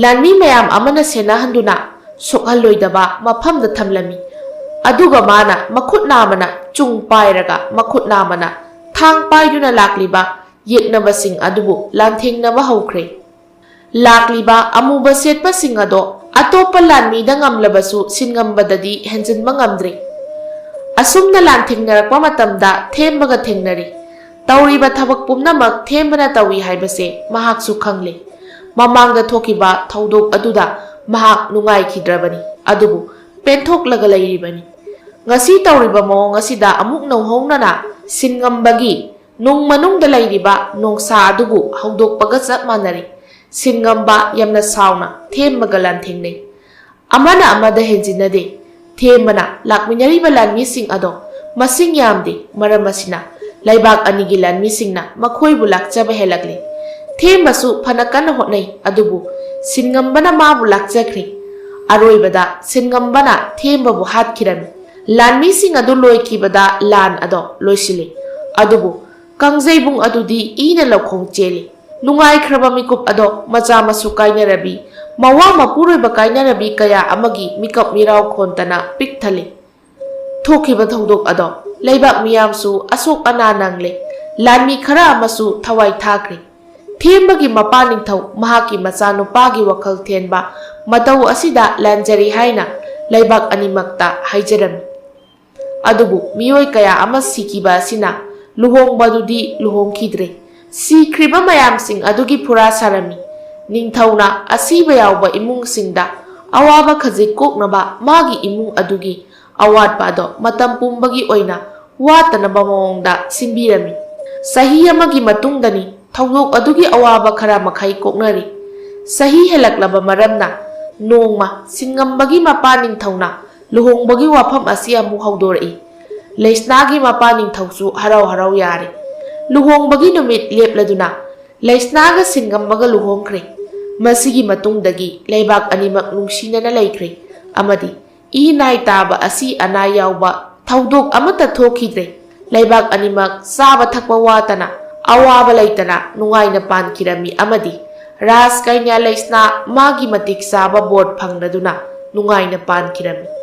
ꯂꯥꯟꯃꯤ ꯃꯌꯥꯝ ꯑꯃꯅ ꯁꯦꯟꯅꯍꯟꯗꯨꯅ ꯁꯣꯛꯍꯜꯂꯣꯏꯗꯕ ꯃꯐꯝꯗ ꯊꯝꯂꯝꯃꯤ꯫ ꯑꯗꯨꯒ ꯃꯥꯅ ꯃꯈꯨꯠ ꯅꯥꯝꯃꯅ ꯆꯨꯡ ꯄꯥꯏꯔꯒ ꯃꯈꯨꯠ ꯅꯥꯝꯃꯅ ꯊꯥꯡ ꯄꯥꯏꯗꯨꯅ ꯂꯥꯛꯂꯤꯕ ꯌꯦꯛꯅꯕꯁꯤꯡ ꯑꯗꯨꯕꯨ ꯂꯥꯟꯊꯦꯡꯅꯕ ꯍꯧꯈ꯭ꯔꯦ꯫ ꯂꯥꯛꯂꯤꯕ ꯑꯃꯨꯕ ꯁꯦꯠꯄꯁꯤꯡ ꯑꯗꯣ ꯑꯇꯣꯞꯄ ꯂꯥꯟꯃꯤꯗ ꯉꯝꯂꯕꯁꯨ ꯁꯤꯟꯉꯝꯕꯗꯗꯤ ꯍꯦꯟꯖꯤꯟꯕ ꯉꯝꯗ꯭ꯔꯦ꯫ ꯑꯁꯨꯝꯅ ꯂꯥꯟꯊꯦꯡꯅꯔꯛꯄ ꯃꯇꯝꯗ ꯊꯦꯝꯕꯒ ꯊꯦꯡꯅꯔꯤ꯫ ꯇꯧꯔꯤꯕ ꯊꯕꯛ ꯄꯨꯝꯅꯃꯛ ꯊꯦꯝꯕꯅ ꯇꯧꯏ ꯍꯥꯏꯕꯁꯦ ꯃꯍꯥꯛꯁꯨ ꯈꯪꯂꯦ꯫ ꯃꯃꯥꯡꯗ ꯊꯣꯛꯈꯤꯕ ꯊꯧꯗꯣꯛ ꯑꯗꯨꯗ ꯃꯍꯥꯛ ꯅꯨꯡꯉꯥꯏꯈꯤꯗ꯭ꯔꯕꯅꯤ, ꯑꯗꯨꯕꯨ ꯄꯦꯟꯊꯣꯛꯂꯒ ꯂꯩꯔꯤꯕꯅꯤ꯫ ꯉꯁꯤ ꯇꯧꯔꯤꯕ ꯃꯑꯣꯡ ꯑꯁꯤꯗ ꯑꯃꯨꯛ ꯅꯧꯍꯧꯅꯅ ꯁꯤꯟꯉꯝꯕꯒꯤ ꯅꯨꯡ ꯃꯅꯨꯡꯗ ꯂꯩꯔꯤꯕ ꯅꯣꯡꯁꯥ ꯑꯗꯨꯕꯨ ꯍꯧꯗꯣꯛꯄꯒ ꯆꯞ ꯃꯥꯟꯅꯔꯦ꯫ ꯁꯤꯟꯉꯝꯕ ꯌꯥꯝꯅ ꯁꯥꯎꯅ ꯊꯦꯝꯕꯒ ꯂꯥꯟꯊꯦꯡꯅꯩ꯫ ꯑꯃꯅ ꯑꯃꯗ ꯍꯦꯟꯖꯤꯟꯅꯗꯦ꯫ ꯊꯦꯝꯕꯅ ꯂꯥꯛꯃꯤꯟꯅꯔꯤꯕ ꯂꯥꯟꯃꯤꯁꯤꯡ ꯑꯗꯣ ꯃꯁꯤꯡ ꯌꯥꯝꯗꯦ꯫ ꯃꯔꯝ ꯑꯁꯤꯅ ꯂꯩꯕꯥꯛ ꯑꯅꯤꯒꯤ ꯂꯥꯟꯃꯤꯁꯤꯡꯅ ꯃꯈꯣꯏꯕꯨ ꯂꯥꯛꯆꯕ ꯍꯦꯜꯂꯛꯂꯦ꯫ ꯊꯦꯝꯕꯁꯨ ꯐꯅ ꯀꯟꯅ ꯍꯣꯠꯅꯩ, ꯑꯗꯨꯕꯨ ꯁꯤꯟꯉꯝꯕꯅ ꯃꯥꯕꯨ ꯂꯥꯛꯆꯈ꯭ꯔꯦ꯫ ꯑꯔꯣꯏꯕꯗ ꯁꯤꯟꯉꯝꯕꯅ ꯊꯦꯝꯕꯕꯨ ꯍꯥꯠꯈꯤꯔꯝꯃꯤ꯫ ꯂꯥꯟꯃꯤꯁꯤꯡ ꯑꯗꯨ ꯂꯣꯏꯈꯤꯕꯗ ꯂꯥꯟ ꯑꯗꯣ ꯂꯣꯏꯁꯤꯜꯂꯤ꯫ ꯑꯗꯨꯕꯨ ꯀꯥꯡꯖꯩꯕꯨꯡ ꯑꯗꯨꯗꯤ ꯏꯅ ꯂꯧꯈꯣꯡ ꯆꯦꯜꯂꯤ꯫ ꯅꯨꯡꯉꯥꯏꯈ꯭ꯔꯕ ꯃꯤꯀꯨꯞ ꯑꯗꯣ ꯃꯆꯥ ꯃꯁꯨ ꯀꯥꯏꯅꯔꯕꯤ, ꯃꯋꯥ ꯃꯄꯨꯔꯣꯏꯕ ꯀꯥꯏꯅꯔꯕꯤ ꯀꯌꯥ ꯑꯃꯒꯤ ꯃꯤꯀꯞ ꯃꯤꯔꯥꯎ ꯈꯣꯟꯇꯅ ꯄꯤꯛ ꯊꯜꯂꯤ꯫ ꯊꯣꯛꯈꯤꯕ ꯊꯧꯗꯣꯛ ꯑꯗꯣ ꯂꯩꯕꯥꯛ ꯃꯤꯌꯥꯝꯁꯨ ꯑꯁꯣꯛ ꯑꯅꯥ ꯅꯪꯂꯦ꯫ ꯂꯥꯟꯃꯤ ꯈꯔ ꯑꯃꯁꯨ ꯊꯋꯥꯏ ꯊꯥꯈ꯭ꯔꯦ꯫ ꯊꯦꯝꯕꯒꯤ ꯃꯄꯥ ꯅꯤꯡꯊꯧ ꯃꯍꯥꯛꯀꯤ ꯃꯆꯥꯅꯨꯄꯥꯒꯤ ꯋꯥꯈꯜ ꯊꯦꯟꯕ ꯃꯇꯧ ꯑꯁꯤꯗ ꯂꯥꯟꯖꯔꯤ ꯍꯥꯏꯅ ꯂꯩꯕꯥꯛ ꯑꯅꯤꯃꯛꯇ ꯍꯥꯏꯖꯔꯝꯃꯤ꯫ ꯑꯗꯨꯕꯨ ꯃꯤꯑꯣꯏ ꯀꯌꯥ ꯑꯃ ꯁꯤꯈꯤꯕ ꯑꯁꯤꯅ ꯂꯨꯍꯣꯡꯕꯗꯨꯗꯤ ꯂꯨꯍꯣꯡꯈꯤꯗ꯭ꯔꯦ꯫ ꯁꯤꯈ꯭ꯔꯤꯕ ꯃꯌꯥꯝꯁꯤꯡ ꯑꯗꯨꯒꯤ ꯐꯨꯔꯥ ꯁꯥꯔꯝꯃꯤ꯫ ꯅꯤꯡꯊꯧꯅ ꯑꯁꯤꯕ ꯌꯥꯎꯕ ꯏꯃꯨꯡꯁꯤꯡꯗ ꯑꯋꯥꯕ ꯈꯖꯤꯛ ꯀꯣꯛꯅꯕ ꯃꯥꯒꯤ ꯏꯃꯨꯡ ꯑꯗꯨꯒꯤ ꯑꯋꯥꯠꯄ ꯑꯗꯣ ꯃꯇꯝ ꯄꯨꯝꯕꯒꯤ ꯑꯣꯏꯅ ꯋꯥꯠꯇꯅꯕ ꯃꯑꯣꯡꯗ ꯁꯤꯟꯕꯤꯔꯝꯃꯤ꯫ ꯆꯍꯤ ꯑꯃꯒꯤ ꯃꯇꯨꯡꯗꯅꯤ ꯊꯧꯗꯣꯛ ꯑꯗꯨꯒꯤ ꯑꯋꯥꯕ ꯈꯔ ꯃꯈꯩ ꯀꯣꯛꯅꯔꯤ꯫ ꯆꯍꯤ ꯍꯦꯜꯂꯛꯂꯕ ꯃꯔꯝꯅ ꯅꯣꯡꯃ ꯁꯤꯡꯉꯝꯕꯒꯤ ꯃꯄꯥ ꯅꯤꯡꯊꯧꯅ ꯂꯨꯍꯣꯡꯕꯒꯤ ꯋꯥꯐꯝ ꯑꯁꯤ ꯑꯃꯨꯛ ꯍꯧꯗꯣꯔꯛꯏ꯫ ꯂꯩꯁꯅꯥꯒꯤ ꯃꯄꯥ ꯅꯤꯡꯊꯧꯁꯨ ꯍꯔꯥꯎ ꯍꯔꯥꯎ ꯌꯥꯔꯦ꯫ ꯂꯨꯍꯣꯡꯕꯒꯤ ꯅꯨꯃꯤꯠ ꯂꯦꯞꯂꯗꯨꯅ ꯂꯩꯁꯅꯥꯒ ꯁꯤꯡꯉꯝꯕꯒ ꯂꯨꯍꯣꯡꯈ꯭ꯔꯦ꯫ ꯃꯁꯤꯒꯤ ꯃꯇꯨꯡꯗꯒꯤ ꯂꯩꯕꯥꯛ ꯑꯅꯤꯃꯛ ꯅꯨꯡꯁꯤꯅꯅ ꯂꯩꯈ꯭ꯔꯦ ꯑꯃꯗꯤ ꯏ ꯅꯥꯏ ꯇꯥꯕ ꯑꯁꯤ ꯑꯅꯥ ꯌꯥꯎꯕ ꯊꯧꯗꯣꯛ ꯑꯃꯠꯇ ꯊꯣꯛꯈꯤꯗ꯭ꯔꯦ꯫ ꯂꯩꯕꯥꯛ ꯑꯅꯤꯃꯛ ꯆꯥꯕ ꯊꯛꯄ ꯋꯥꯠꯇꯅ ꯑꯋꯥꯕ ꯂꯩꯇꯅ ꯅꯨꯡꯉꯥꯏꯅ ꯄꯥꯟꯈꯤꯔꯝꯃꯤ ꯑꯃꯗꯤ ꯔꯥꯖ ꯀꯩꯅ꯭ꯌꯥ ꯂꯩꯁꯅꯥ ꯃꯥꯒꯤ ꯃꯇꯤꯛ ꯆꯥꯕ ꯕꯣꯔ ꯐꯪꯂꯗꯨꯅ ꯅꯨꯡꯉꯥꯏꯅ ꯄꯥꯟꯈꯤꯔꯝꯃꯤ꯫